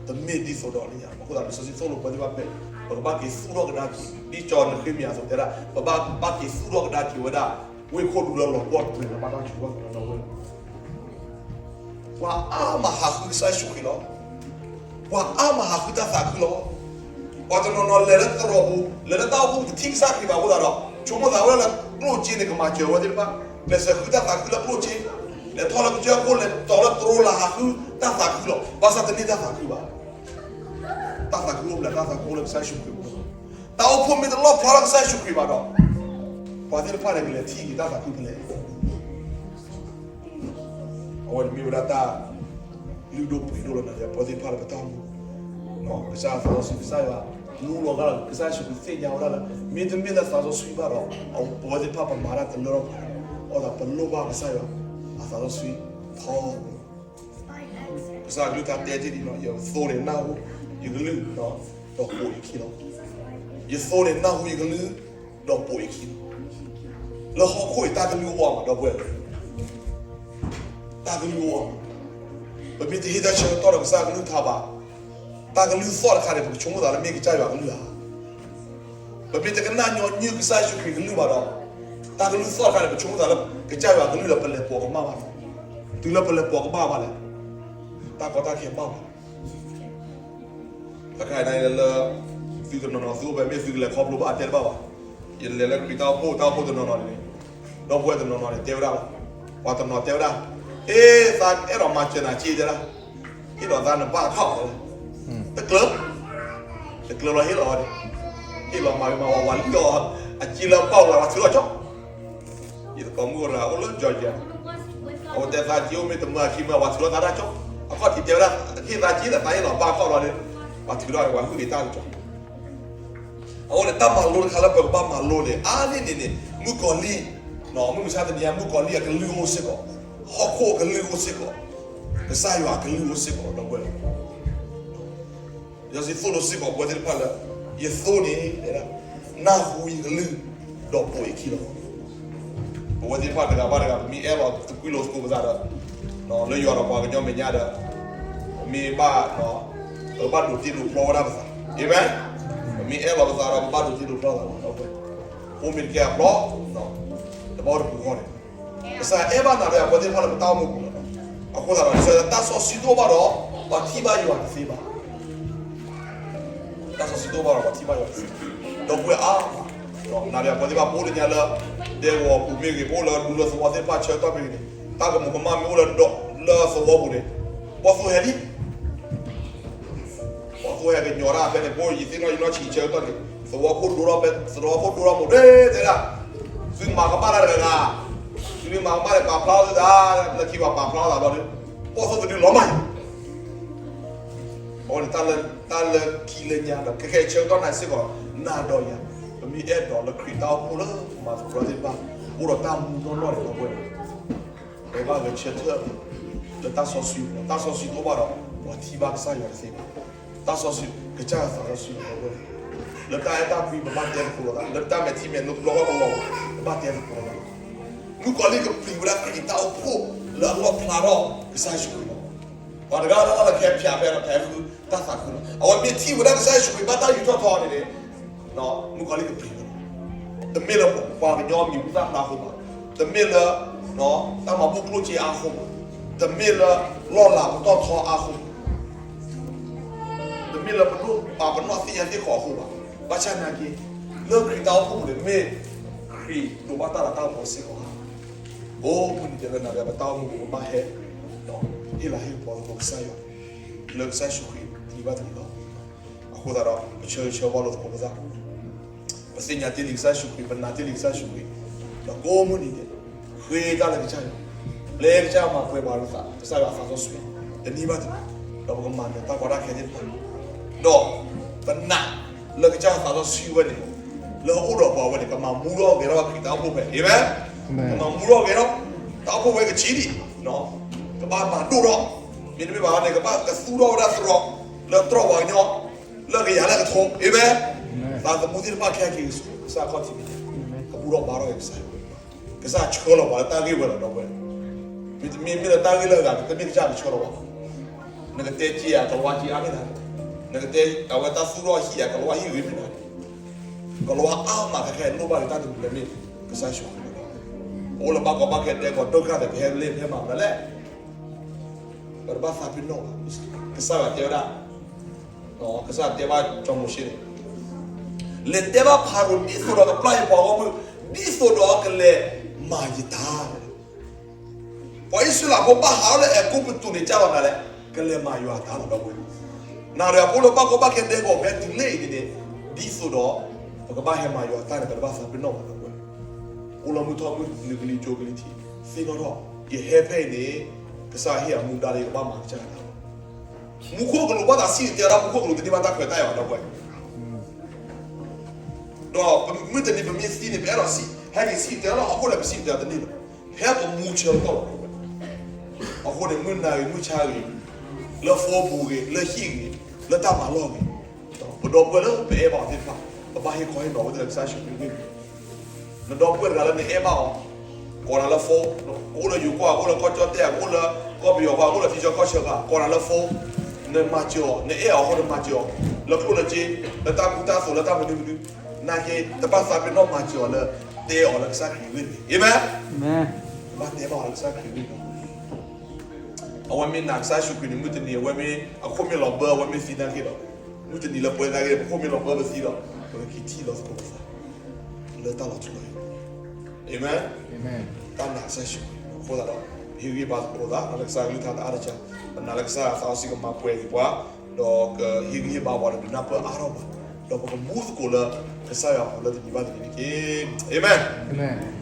တမ့ၢ်ဒ်သိးဒီးန့ၣ်ညါ အဃိသတး လံာ်စီဆှံသိၣ်လိပဝဲသ့ၣ်တဖၣ်ဖဲ ပကဘၣ်က့ၤသူၣ်ထီၣ်ကဒါက့ၤ ဒ်ကၠီနဃ့မံယၤအသိးတဲဒၣ် ပဘၣ်က့ၤသူၣ်ထီၣ်ကဒါက့ၤဝဲဒၣ် ဝ့ၢ်ခိၣ်ဒူလၢလီၤပှီၢ်တပူၤန့ၣ် ဘၣ်တၢ်ဆိကမိၣ်သးဒီဝဲ ပှၤအါမးဟးဃုကစၢ်ယ့ၣ်ၡူးခရံာ်လီၤ. ပှၤအါမးဟးဃုတၢ်သးခုလီၤ. ပှၤတနီၤနီၤလဲၤလၢသရိာ်ပူၤ လဲၤလၢတၢ်အိၣ်ဖှိၣ်ပူၤ တထံၣ်ကစၢ်ခရံာ်ဘၣ်အဃိသတးဒီး ဆိကမိၣ်သးဝဲဒၣ်လၢကျိၣ်စ့န့ၣ် ကမၤစၢၤဝဲသ့ၣ်တဖၣ် လဲၤစၢၤဃုတၢ်သးခုလၢကျိၣ်စ့ လဲၤထီၣ်လၢကစၢၢ်ခိၣ် လဲၤတီၤလၢသရိာ်လၢဟးဃုတၢ်သးခုလီၤ. ဘၣ်ဆၣ်တန့ၢ်တၢ်သးခုဘၣ်. တၢ်သးခုအိၣ်ဖျဲၣ် တၢ်သးခုအိၣ်လၢကစၢ်ယ့ၣ်ၡူးခရံာ်အပူၤလီၤ. တၢ်အိၣ်ဖှိၣ်မ့ၢ်တလီၣ်ဖျါထီၣ်ကစၢ်ယ့ၣ်ၡူးခရံာ်ဘၣ်ဒီး ပှၤသ့ၣ်တဖၣ်န့ၣ် ကလဲၤထံၣ်က့ၤတၢ်သးခုဖဲလဲၣ်. အဝဲန့ၣ်မ့ၢ်ဝဲဒၣ်တၢ်လုၢ်ဒိၣ်ပှ့ၤဒိၣ်လၢနၤဒီးပဝဲသ့ၣ်တဖၣ်လၢပတၢ်အိၣ်မူ, ကစၢ်သးစီဆှံ ကစၢ်ယွၤ လူလီၤဂာ်လီၤ ကစၢ်ယ့ၣ်ၡူးခရံာ်သ့ၣ်ညါဝဲဒၣ်လၢ မ့တမ့ၢ်လၢသးစီဆှံဘၣ်ဒီး ပဝဲသ့ၣ်တဖၣ်ပမၤတၢ်တလၢထီၣ်ဘၣ်. အဃိသတး ပလိၣ်ဘၣ်ကစၢ်ယွၤအသးစီဆှံထီဘိလီၤ. ကစၢ်အကလုၢ်ကထါတဲတ့ၢ်ဒံးလီၤ, ယသိန့ၣ်နၢ်ဟူယကလုၢ်, ဒီးပိာ်ယခံလီၤ. ယသိန့ၣ်နၢ်ဟူယကလုၢ်, ဒီးပိာ်ယခံလီၤ. လၢဟီၣ်ခိၣ်အံၤ တၢ်ကလုၢ်အိၣ်အါမး ဒီပုၢ်ဝဲၢ်, တၢ်ကလုၢ်အိၣ်အါမး. ပမ့ၢ်တဟ့ၣ်တၢ်ဆၢကတီၢ်ဒီးကစၢ်အကလုၢ်ကထါဘၣ်, တၢ်ကလုၢ်သီၣ်တခါန့ၣ် ပကဆိကမိၣ်သးလၢမ့ၢ်ကစၢ်ယွၤအကလုၢ်ဧါ. ပမ့ၢ်တကနၣ်ညီနုၢ်ကစၢ်ယ့ၣ်ၡူးခရံာ်ကလုၢ်ဘၣ်ဒီး, တၢ်ကလုၢ်သီၣ်တခါန့ၣ် ပဆိကမိၣ်သးလၢကစၢ်ယွၤအကလုၢ်ဒီး ပလဲၤပိာ်ကမၣ်ဘၣ်လီၤ. တုၤလၢပလဲၤပိာ်ကမၣ်ဘၣ်လဲၣ်, တၢ်ကီတၢ်ခဲဘၣ်ဘၣ် တခါအံၤလၢ သုတနီၤနီၤ သုအိၣ်ဖဲမ့ၢ်သုကလဲၤခီဖျိဘၣ် အတဲတဘၣ်ဘၣ်. ယလဲၤလၢခရံာ်တၢ်အိၣ်ဖှိၣ် တၢ်အိၣ်ဖှိၣ်တနီၤနီၤန့ၣ်, ဒီပုၢ်ဝဲၢ်တနီၤနီၤန့ၣ် တဲဝဲဒၣ်လီၤ. ပှၤတနီၤတဲဝဲဒၣ်, ဟ့ သးအဲၣ်ဒိးမၤစၢၤနၤက့တဲဒၣ်, ဟ့ၣ်လီၤသးနဘၣ်အခီၣ်လီၤ. တကျၢၤ, တကျၢၤလီၤဟ့ၣ်လီၤဝဲန့ၣ်, ဟ့ၣ်လီၤမၤဂ့ၤမၤဝါ ဝၤလံအီၤ, အစ့လၢပီၣ်လၢၤ ဝၤထုးထီၣ်ကၠီ ယတကိးမုၢ်ကရၤအိၣ်လၢ Georgia, အဝဲတဲသးက့အိၣ်မ့ၢ်တမၢအခံမၢ ပှၤထုးထီၣ်သးတၢ်ကၠီ, အခီၣ်ထံးတဲဝဲဒၣ် ဟ့ၣ်သးက့ဒီး သးဟ့ၣ်လီၤဘၣ်အခီၣ်လီၤန့ၣ်, ပှၤထုးထီၣ်န့ၣ် ပှၤဟုၣ်န့ၢ်တၢ်ကၠီ, အဝဲန့ၣ်တၢ်မၤလိတခါလၢပကဘၣ်မၤလိန့ၣ် အါန့ၢ်န့ၣ်န့ၣ် မုၣ်ကီၤလံၢ်, မုၢ်မဆါတနံၤအံၤ မုၣ်ကီၤလံၢ်အကလုၢ်အိၣ်စ့ၢ်ကီး, ဟီၣ်ခိၣ်အကလုၢ်အိၣ်စ့ၢ်ကီး, ကစၢ်ယွၤအကလုၢ်အိၣ်စ့ၢ်ကီး ဒီပုၢ်ဝဲၢ် လီၤ. ယစံးသိၣ်လိစ့ၢ်ကီးပဝဲသ့ၣ်တဖၣ်လၢ ယသိန့ၣ် နၢ်ဟူယကလုၢ် ဒီးပိာ်ယခံလီၤ. ပဝဲသ့ၣ်တဖၣ်တဂၤဘၣ်တဂၤ ပမ့ၢ်အဲၣ်လီၤသကွံာ်လိာ်သကိးပသးဒီး လၢယွၤဒီးပှၤကညီမဲာ်ညါဒီး ပမ့ၢ်ဘၣ် ပကဘၣ်ဒိးတ့ဒိးဖျီဝဲဒၣ်ပသး, အၤမ့ၣ်, ပမ့ၢ်အဲၣ်လီၤပသးဒီး ပဘၣ်ဒိးတ့ဒိးဖျီသးလီၤ. အိၣ်မ့ၢ်တကဲအဖျီ တဘၣ်အိၣ်တပူၤဃီန့ၣ် ကစၢ်အဲၣ်ဘၣ်နၤဒီးယၤ ပဝဲသ့ၣ်တဖၣ်လၢပတၢ်အိၣ်မူပူၤလီၤ. အဃိသတးဒီး တၢ်စီဆှံတအိၣ်ဘၣ်ဒီး ပှၤထံၣ်ဘၣ်ယွၤတသ့ဘၣ်. တၢ်စီဆှံတအိၣ်ဘၣ်ဒီး ပှၤထံၣ်ဘၣ်ယွၤတသ့ဘၣ်. ဒီပုၢ်ဝဲၢ်အါ, နၤဒီးယၤ ပဝဲသ့ၣ်တဖၣ်ပအိၣ်လၢညါလၢ ဒဲကဝီၤပူၤမ့ၢ်ဂ့ၤ, ပအိၣ်လၢဒူလၢသဝီသ့ၣ်တဖၣ်ဆၢကတီၢ်မ့ၢ်ဂ့ၤန့ၣ်, တၢ်ကမူးကမၣ်မ့ၢ်အိၣ်လၢဒူလၢသဝီပူၤန့ၣ်, ဘီၣ်သိၣ်ဟဲလံ ဘီၣ်သိၣ်ဟဲကညီၤတၢ်ဖဲန့ၣ် ပအိၣ်ယသ့ၣ်နီၣ်ယနီၣ်ဆံးဆၢကတီၢ်န့ၣ် သဝီခိၣ်ဒိထီၣ်ဖဲ သဝီခိၣ်ဒိထီၣ်မိၢ်ဒ့တဲဒၣ်, သုမၤကမၣ်တၢ်တဂၤဂၤ, သုမ့ၢ်မၤကမၣ်န့ၣ် ပာ်ဖျါသုသး, လၢခံပှၤပာ်ဖျါသးဘျီဒီး ဘီၣ်သိၣ်တဒုလီၤမၢ် အဝဲန့ၣ် တၢ်လၢခံလၢညါဒီး ခဲခဲအံၤဆၢကတီၢ်နၤစ့ၢ်ကီး နၤဒီးယၤ ပမ့ၢ်အဲၣ်ဒိးလၢခရံာ်တၢ်အိၣ်ဖှိၣ်လၢပမၤသကိးတၢ်သ့ၣ်တဖၣ် အိၣ်ဒီးတၢ်မူနီၢ်နီၢ်န့ၣ် ဒီပုၢ်ဝဲၢ် ပဘၣ်ဂဲၤဆၢထၢၣ်လၢတၢ်စီဆှံ, တၢ်စီဆှံတအိၣ်ဘၣ်ဒီး ပှၤထံၣ်ဘၣ်ကစၢ်ယွၤတသ့ဘၣ်. တၢ်စီဆှံ ကစၢ်ယွၤသးစီဆှံန့ၣ် လၢတၢ်အဲၣ်တၢ်ကွံ ပဘၣ်တဲသကိးလိာ်သး, လၢတၢ်မဲာ်ထံမဲာ်နိလီၢ်ကဝီၤ ပဘၣ်တဲသကိးလိာ်သး. မုၣ်ကီၤလံၢ်ကပျံၤဝဲဒၣ်ခရံာ်တၢ်အိၣ်ဖှိၣ်လၢအလီၣ်ဖျါထီၣ်ကစၢ်ယ့ၣ်ၡူးခရံာ်လီၤ. ပှၤတဂၤလၢ်လၢ်လၢကဟဲဖျါဖဲဒီး ဖဲဃုတၢ်သးခုလီၤ. အဝဲမ့ၢ်ထံၣ်ဝဲဒၣ်ကစၢ်ယ့ၣ်ၡူးခရံာ်ဘၣ်တၢ်ယူးထီၣ်ထီန့ၣ်န့ၣ် မုၣ်ကီၤလံၢ်ကပျံၤဝဲလီၤ. တမ့ၢ်လၢပပှၤကညီမံၤဟူသၣ်ဖျါအဃိဘၣ်, တမ့ၢ်လၢ တၢ်မၤဘူၣ်ကျိၣ်စ့အါအဃိဘၣ်, တမ့ၢ်လၢလီၢ်လၤပတီၢ်ထီအါအဃိဘၣ်, တမ့ၢ်လၢပဒိၣ်ပာ်ပနီၣ်သ့ၣ်ညါသ့ၣ်ဃီအဃိဘၣ်. ဘၣ်ဆၣ်နာ်က့ လၢခရံာ်တၢ်အိၣ်ဖှိၣ်ပူၤန့ၣ် မ့ၢ်ခရံာ်ဒိးဘၣ်တၢ်လၤတၢ်ကပီၤစ့ၢ်ကီးဧါ. အိၣ်မုၢ်နံၤဒဲးလၢနၤဒီးပတၢ်အိၣ်မူပူၤ ပဘၣ်ဟဲ ဒီးဟ့ၣ်လၤဟ့ၣ်ကပီၤသကိးကစၢ်ယွၤ လၢကစၢ်ယ့ၣ်ၡူးခရံာ်တနံၤဘၣ်တနံၤလီၤ. အဃိသတးဒီး ပဆၢဂ့ၤဆၢဝါလိာ်သကိးပသး, ပသ့ၣ်ညါတ့ၢ်လံကစၢ်ယ့ၣ်ၡူးခရံာ်, ပနာ်တ့ၢ်လံကစၢ်ယ့ၣ်ၡူးခရံာ်, ဒီးကိးမုၢ်နံၤဒဲး ဃ့တၢ်လၢကစၢ်ယွၤ, ပျဲကစၢ်ယွၤမၤပှဲၤပှၤလၢသး, ကစၢ်ယွၤအသးစီဆှံ တနံၤဘၣ်တနံၤ, ဒီးပကမၤနၢၤတၢ်ကီတၢ်ခဲသ့ၣ်တဖၣ်, ဒီးပနာ်လၢကစၢ်ယွၤသးစီဆှံဝဲန့ၣ် လၢအအိၣ်ဒီးပှၤဝဲန့ၣ် ကမၤမူထီၣ်ဂဲၤထီၣ်ခရံာ်တၢ်အိၣ်ဖှိၣ်ဖဲ, အၤမ့ၣ်, ကမၤမူထီၣ်ဂဲၤထီၣ် တၢ်အိၣ်ဖှိၣ်ဝဲကဆံးဒံး, ကဘၣ်မၤဒိၣ်ထီၣ်, မ့တမ့ၢ်ဘၣ်န့ၣ် ကဘၣ်ကသူၣ်ထီၣ်ဝဲဒၣ်သရိာ် လၢတြီၢ်ပှၤကညီ လၢကယၤလၢကထိ, အၤမ့ၣ်, သးသမူသ့ၣ်တဖၣ်ခဲက့ၤဆူကစၢ်ခီၣ်ထံးန့ၣ်, ကဘူၣ်ထီၣ်ဘါထီၣ်က့ၤကစၢ်ယွၤ, ကစၢ်ဆှၢလီၤပှၤလၢတၢ်ဂ့ၢ်ဝဲလီၤ ဒီပုၢ်ဝဲၢ်, မ့တမ့ၢ်မ့ၢ်လၢတၢ်ဂ့ၢ်လၢအဂၤ တမ့ၢ်ကစၢ်ကဆှၢလီၤပှၤ, နကတဲက့ၤယၤ ကဝါက့ၤအါမ့ၢ်နၤ နကတဲ အဝဲတၢ်သူၣ်ထီၣ်ဟံၣ်ဧါ ကလီၤဝါဟံၣ်ဂ့ၤမ့ၢ်နီၤ, ကလီၤဝါအါမး ခဲခဲအံၤလိၣ်ဘၣ်လၢတၢ်တမံၤလၢမ့ၢ် ကစၢ်ယ့ၣ်ၡူးခရံာ်လီၤ. ပအိၣ်လၢဘၣ်ကီဘၣ်ခဲဒဲကဝီၤ ဒုက္ခသည် ပဟဲလၢဖဲမၤမနုၤလဲၣ်. ပတဘၣ်သးပ့ၤနီၣ်ဘၣ်. ကစၢ်ယွၤတဲဝဲဒၣ်, ကစၢ်တဲဘၣ်စီၤမိၤၡ့န့ၣ်, လဲၤတဲဘၣ်ဖၤရိၤ ဒ်သိးဒီးကပျၢ်ယပှၤဂီၢ်မုၢ်, ဒ်သိးဒီးကလဲၤမၤယတၢ် ပှၤအံၣ်စရ့လးဖိဘၣ်ဟးထီၣ်လၢအဲၤကူပတူးန့ၣ် ကၢ်လီၤနၤလဲၣ်, ကလဲၤမၤယွၤအတၢ်လီၤ ဒီပုၢ်ဝဲၢ်. နၤဒီးယၤ ပအိၣ်လၢဘၣ်ကီဘၣ်ခဲဒဲကဝီၤ ဖဲတုၤလၢအံၤန့ၣ်န့ၣ်, ဒ်သိးဒီး ပကဘၣ်ဟဲမၤယွၤအတၢ်န့ၣ် ပတဘၣ်သးပ့ၤနီၣ်ဘၣ် ဒီပုၢ်ဝဲၢ်. အိၣ်လၢမုၢ်ထီၣ်မုၢ်နုာ်ကလံၤကၠိကလံၤထံး, သ့ၣ်နီၣ်ထီၣ်, ယဟဲဖဲအံၤန့ၣ် ကစၢ်ဟ့ၣ်အမူဒါလၢယကဘၣ်မၤကစၢ်တၢ်လီၤ. မူခိၣ်ကလူးဘၣ်သးစံၣ်တဲၤတဲဒၣ် မူခိၣ်ကလူးတန့ၢ်ဘၣ်တၢ်ခွဲးတၢ်ယာ်ဘၣ် ဒီပုၢ်ဝဲၢ်. ဒီးမုၢ်တနံၤပမ့ၢ်သံန့ၣ် ပအဲၣ်ဒိးစံၣ်, ဟဲက့ၤစံၣ်တဲၤတဲလီၤ, အဃိန့ၣ် ပစံၣ်တဲၤတဲတန့ၢ်ဘၣ်. ဖဲပမူဆၢကတီၢ်လီၤ ဒီပုၢ်ဝဲၢ်. အဃိန့ၣ် မုၢ်နၤဂ့ၤ မုၢ်ဆါဂ့ၤ, လၢဖိပူၤဂ့ၤ, လၢဟံၣ်ဂ့ၤ, လၢတၢ်မၤလီၢ်ဂ့ၤ, ပဒီပုၢ်ဝဲၢ်လၢပအဲၣ်ဘၣ်အီၤသ့ၣ်တဖၣ် ပဘၣ်ဟ့ၣ်ခီဟ့ၣ်နီၤဝဲသ့ၣ်လၢကစၢ်ယ့ၣ်ၡူးခရံာ်အမံၤ. နဒီပုၢ်ဝဲၢ်တဂၤလၢနအဲၣ်ဘၣ်အီၤ, ကိးနၤလၢဖိ, အိၣ်လၢယိၤကီၢ်, အိၣ်လၢကီၢ်ကၠီၣ်တဲၣ်, အိၣ်လၢကီၢ်ပယီၤပၤ, အိၣ်လၢထံဆၢကီၢ်ဆၢပၤ, ကိးနၤလၢဖိ, နမၤစၢၤအီၤ, နအဲၣ်အီၤအဃိ နမၤစၢၤအီၤ, လၢကျိၣ်လၢစ့, လၢတၢ်ကူတၢ်သိး, လၢတၢ်မနုၤမနုၤ, နာ်က့ တဘၣ်သးပ့ၤနီၣ်မၤစၢၤအီၤလၢ တဲအီၤလၢကစၢ်ခရံာ်အဂ့ၢ်န့ၣ်, အၤမ့ၣ်. ဘၣ်တဲဘၣ်အီၤလၢကစၢ်ခရံာ်အဂ့ၢ်န့ၣ်. အဝဲမ့ၢ်နာ်ကစၢ်ယ့ၣ်ၡူးခရံာ်န့ၣ် မုၢ်တနံၤ အဝဲမ့ၢ်အခိၣ်မ့ၢ်လီၤဘၢ အဝဲမ့ၢ်သံနာ်က့ဒီး, မုၢ်တနံၤလၢပဝဲသနာ်က့ ပခိၣ်မ့ၢ်လီၤဘၢပသံဒီး, ပကက့ၤထံၣ်လိာ်သကိးပသး လၢတၢ်လီၤထူလီၤယိာ်, အၤမ့ၣ်. တၢ်နာ်ကစၢ်ယ့ၣ်ၡူးခရံာ်အဃိသတးဒီး, ဟ့ၣ်ဂံၢ်ဟ့ၣ်ဘါသကိးသး လၢကစၢ်ကလုၢ်ကထါတအါတစှၤ, ပနာ်လၢကစၢ်ယွၤသးစီဆှံကမၤပှဲၤက့ၤပှၤ, ဒီးကဟ့ၣ်ဂံၢ်ဟ့ၣ်ဘါပှၤဒီးဒုးနၢ်ပၢၢ်အါထီၣ်ပှၤ, ဒီးပကမူသကိးလၢကစၢ်ယွၤအပူၤလၢတနံၤဘၣ်တနံၤန့ၣ်တက့ၢ်, အၤမ့ၣ်.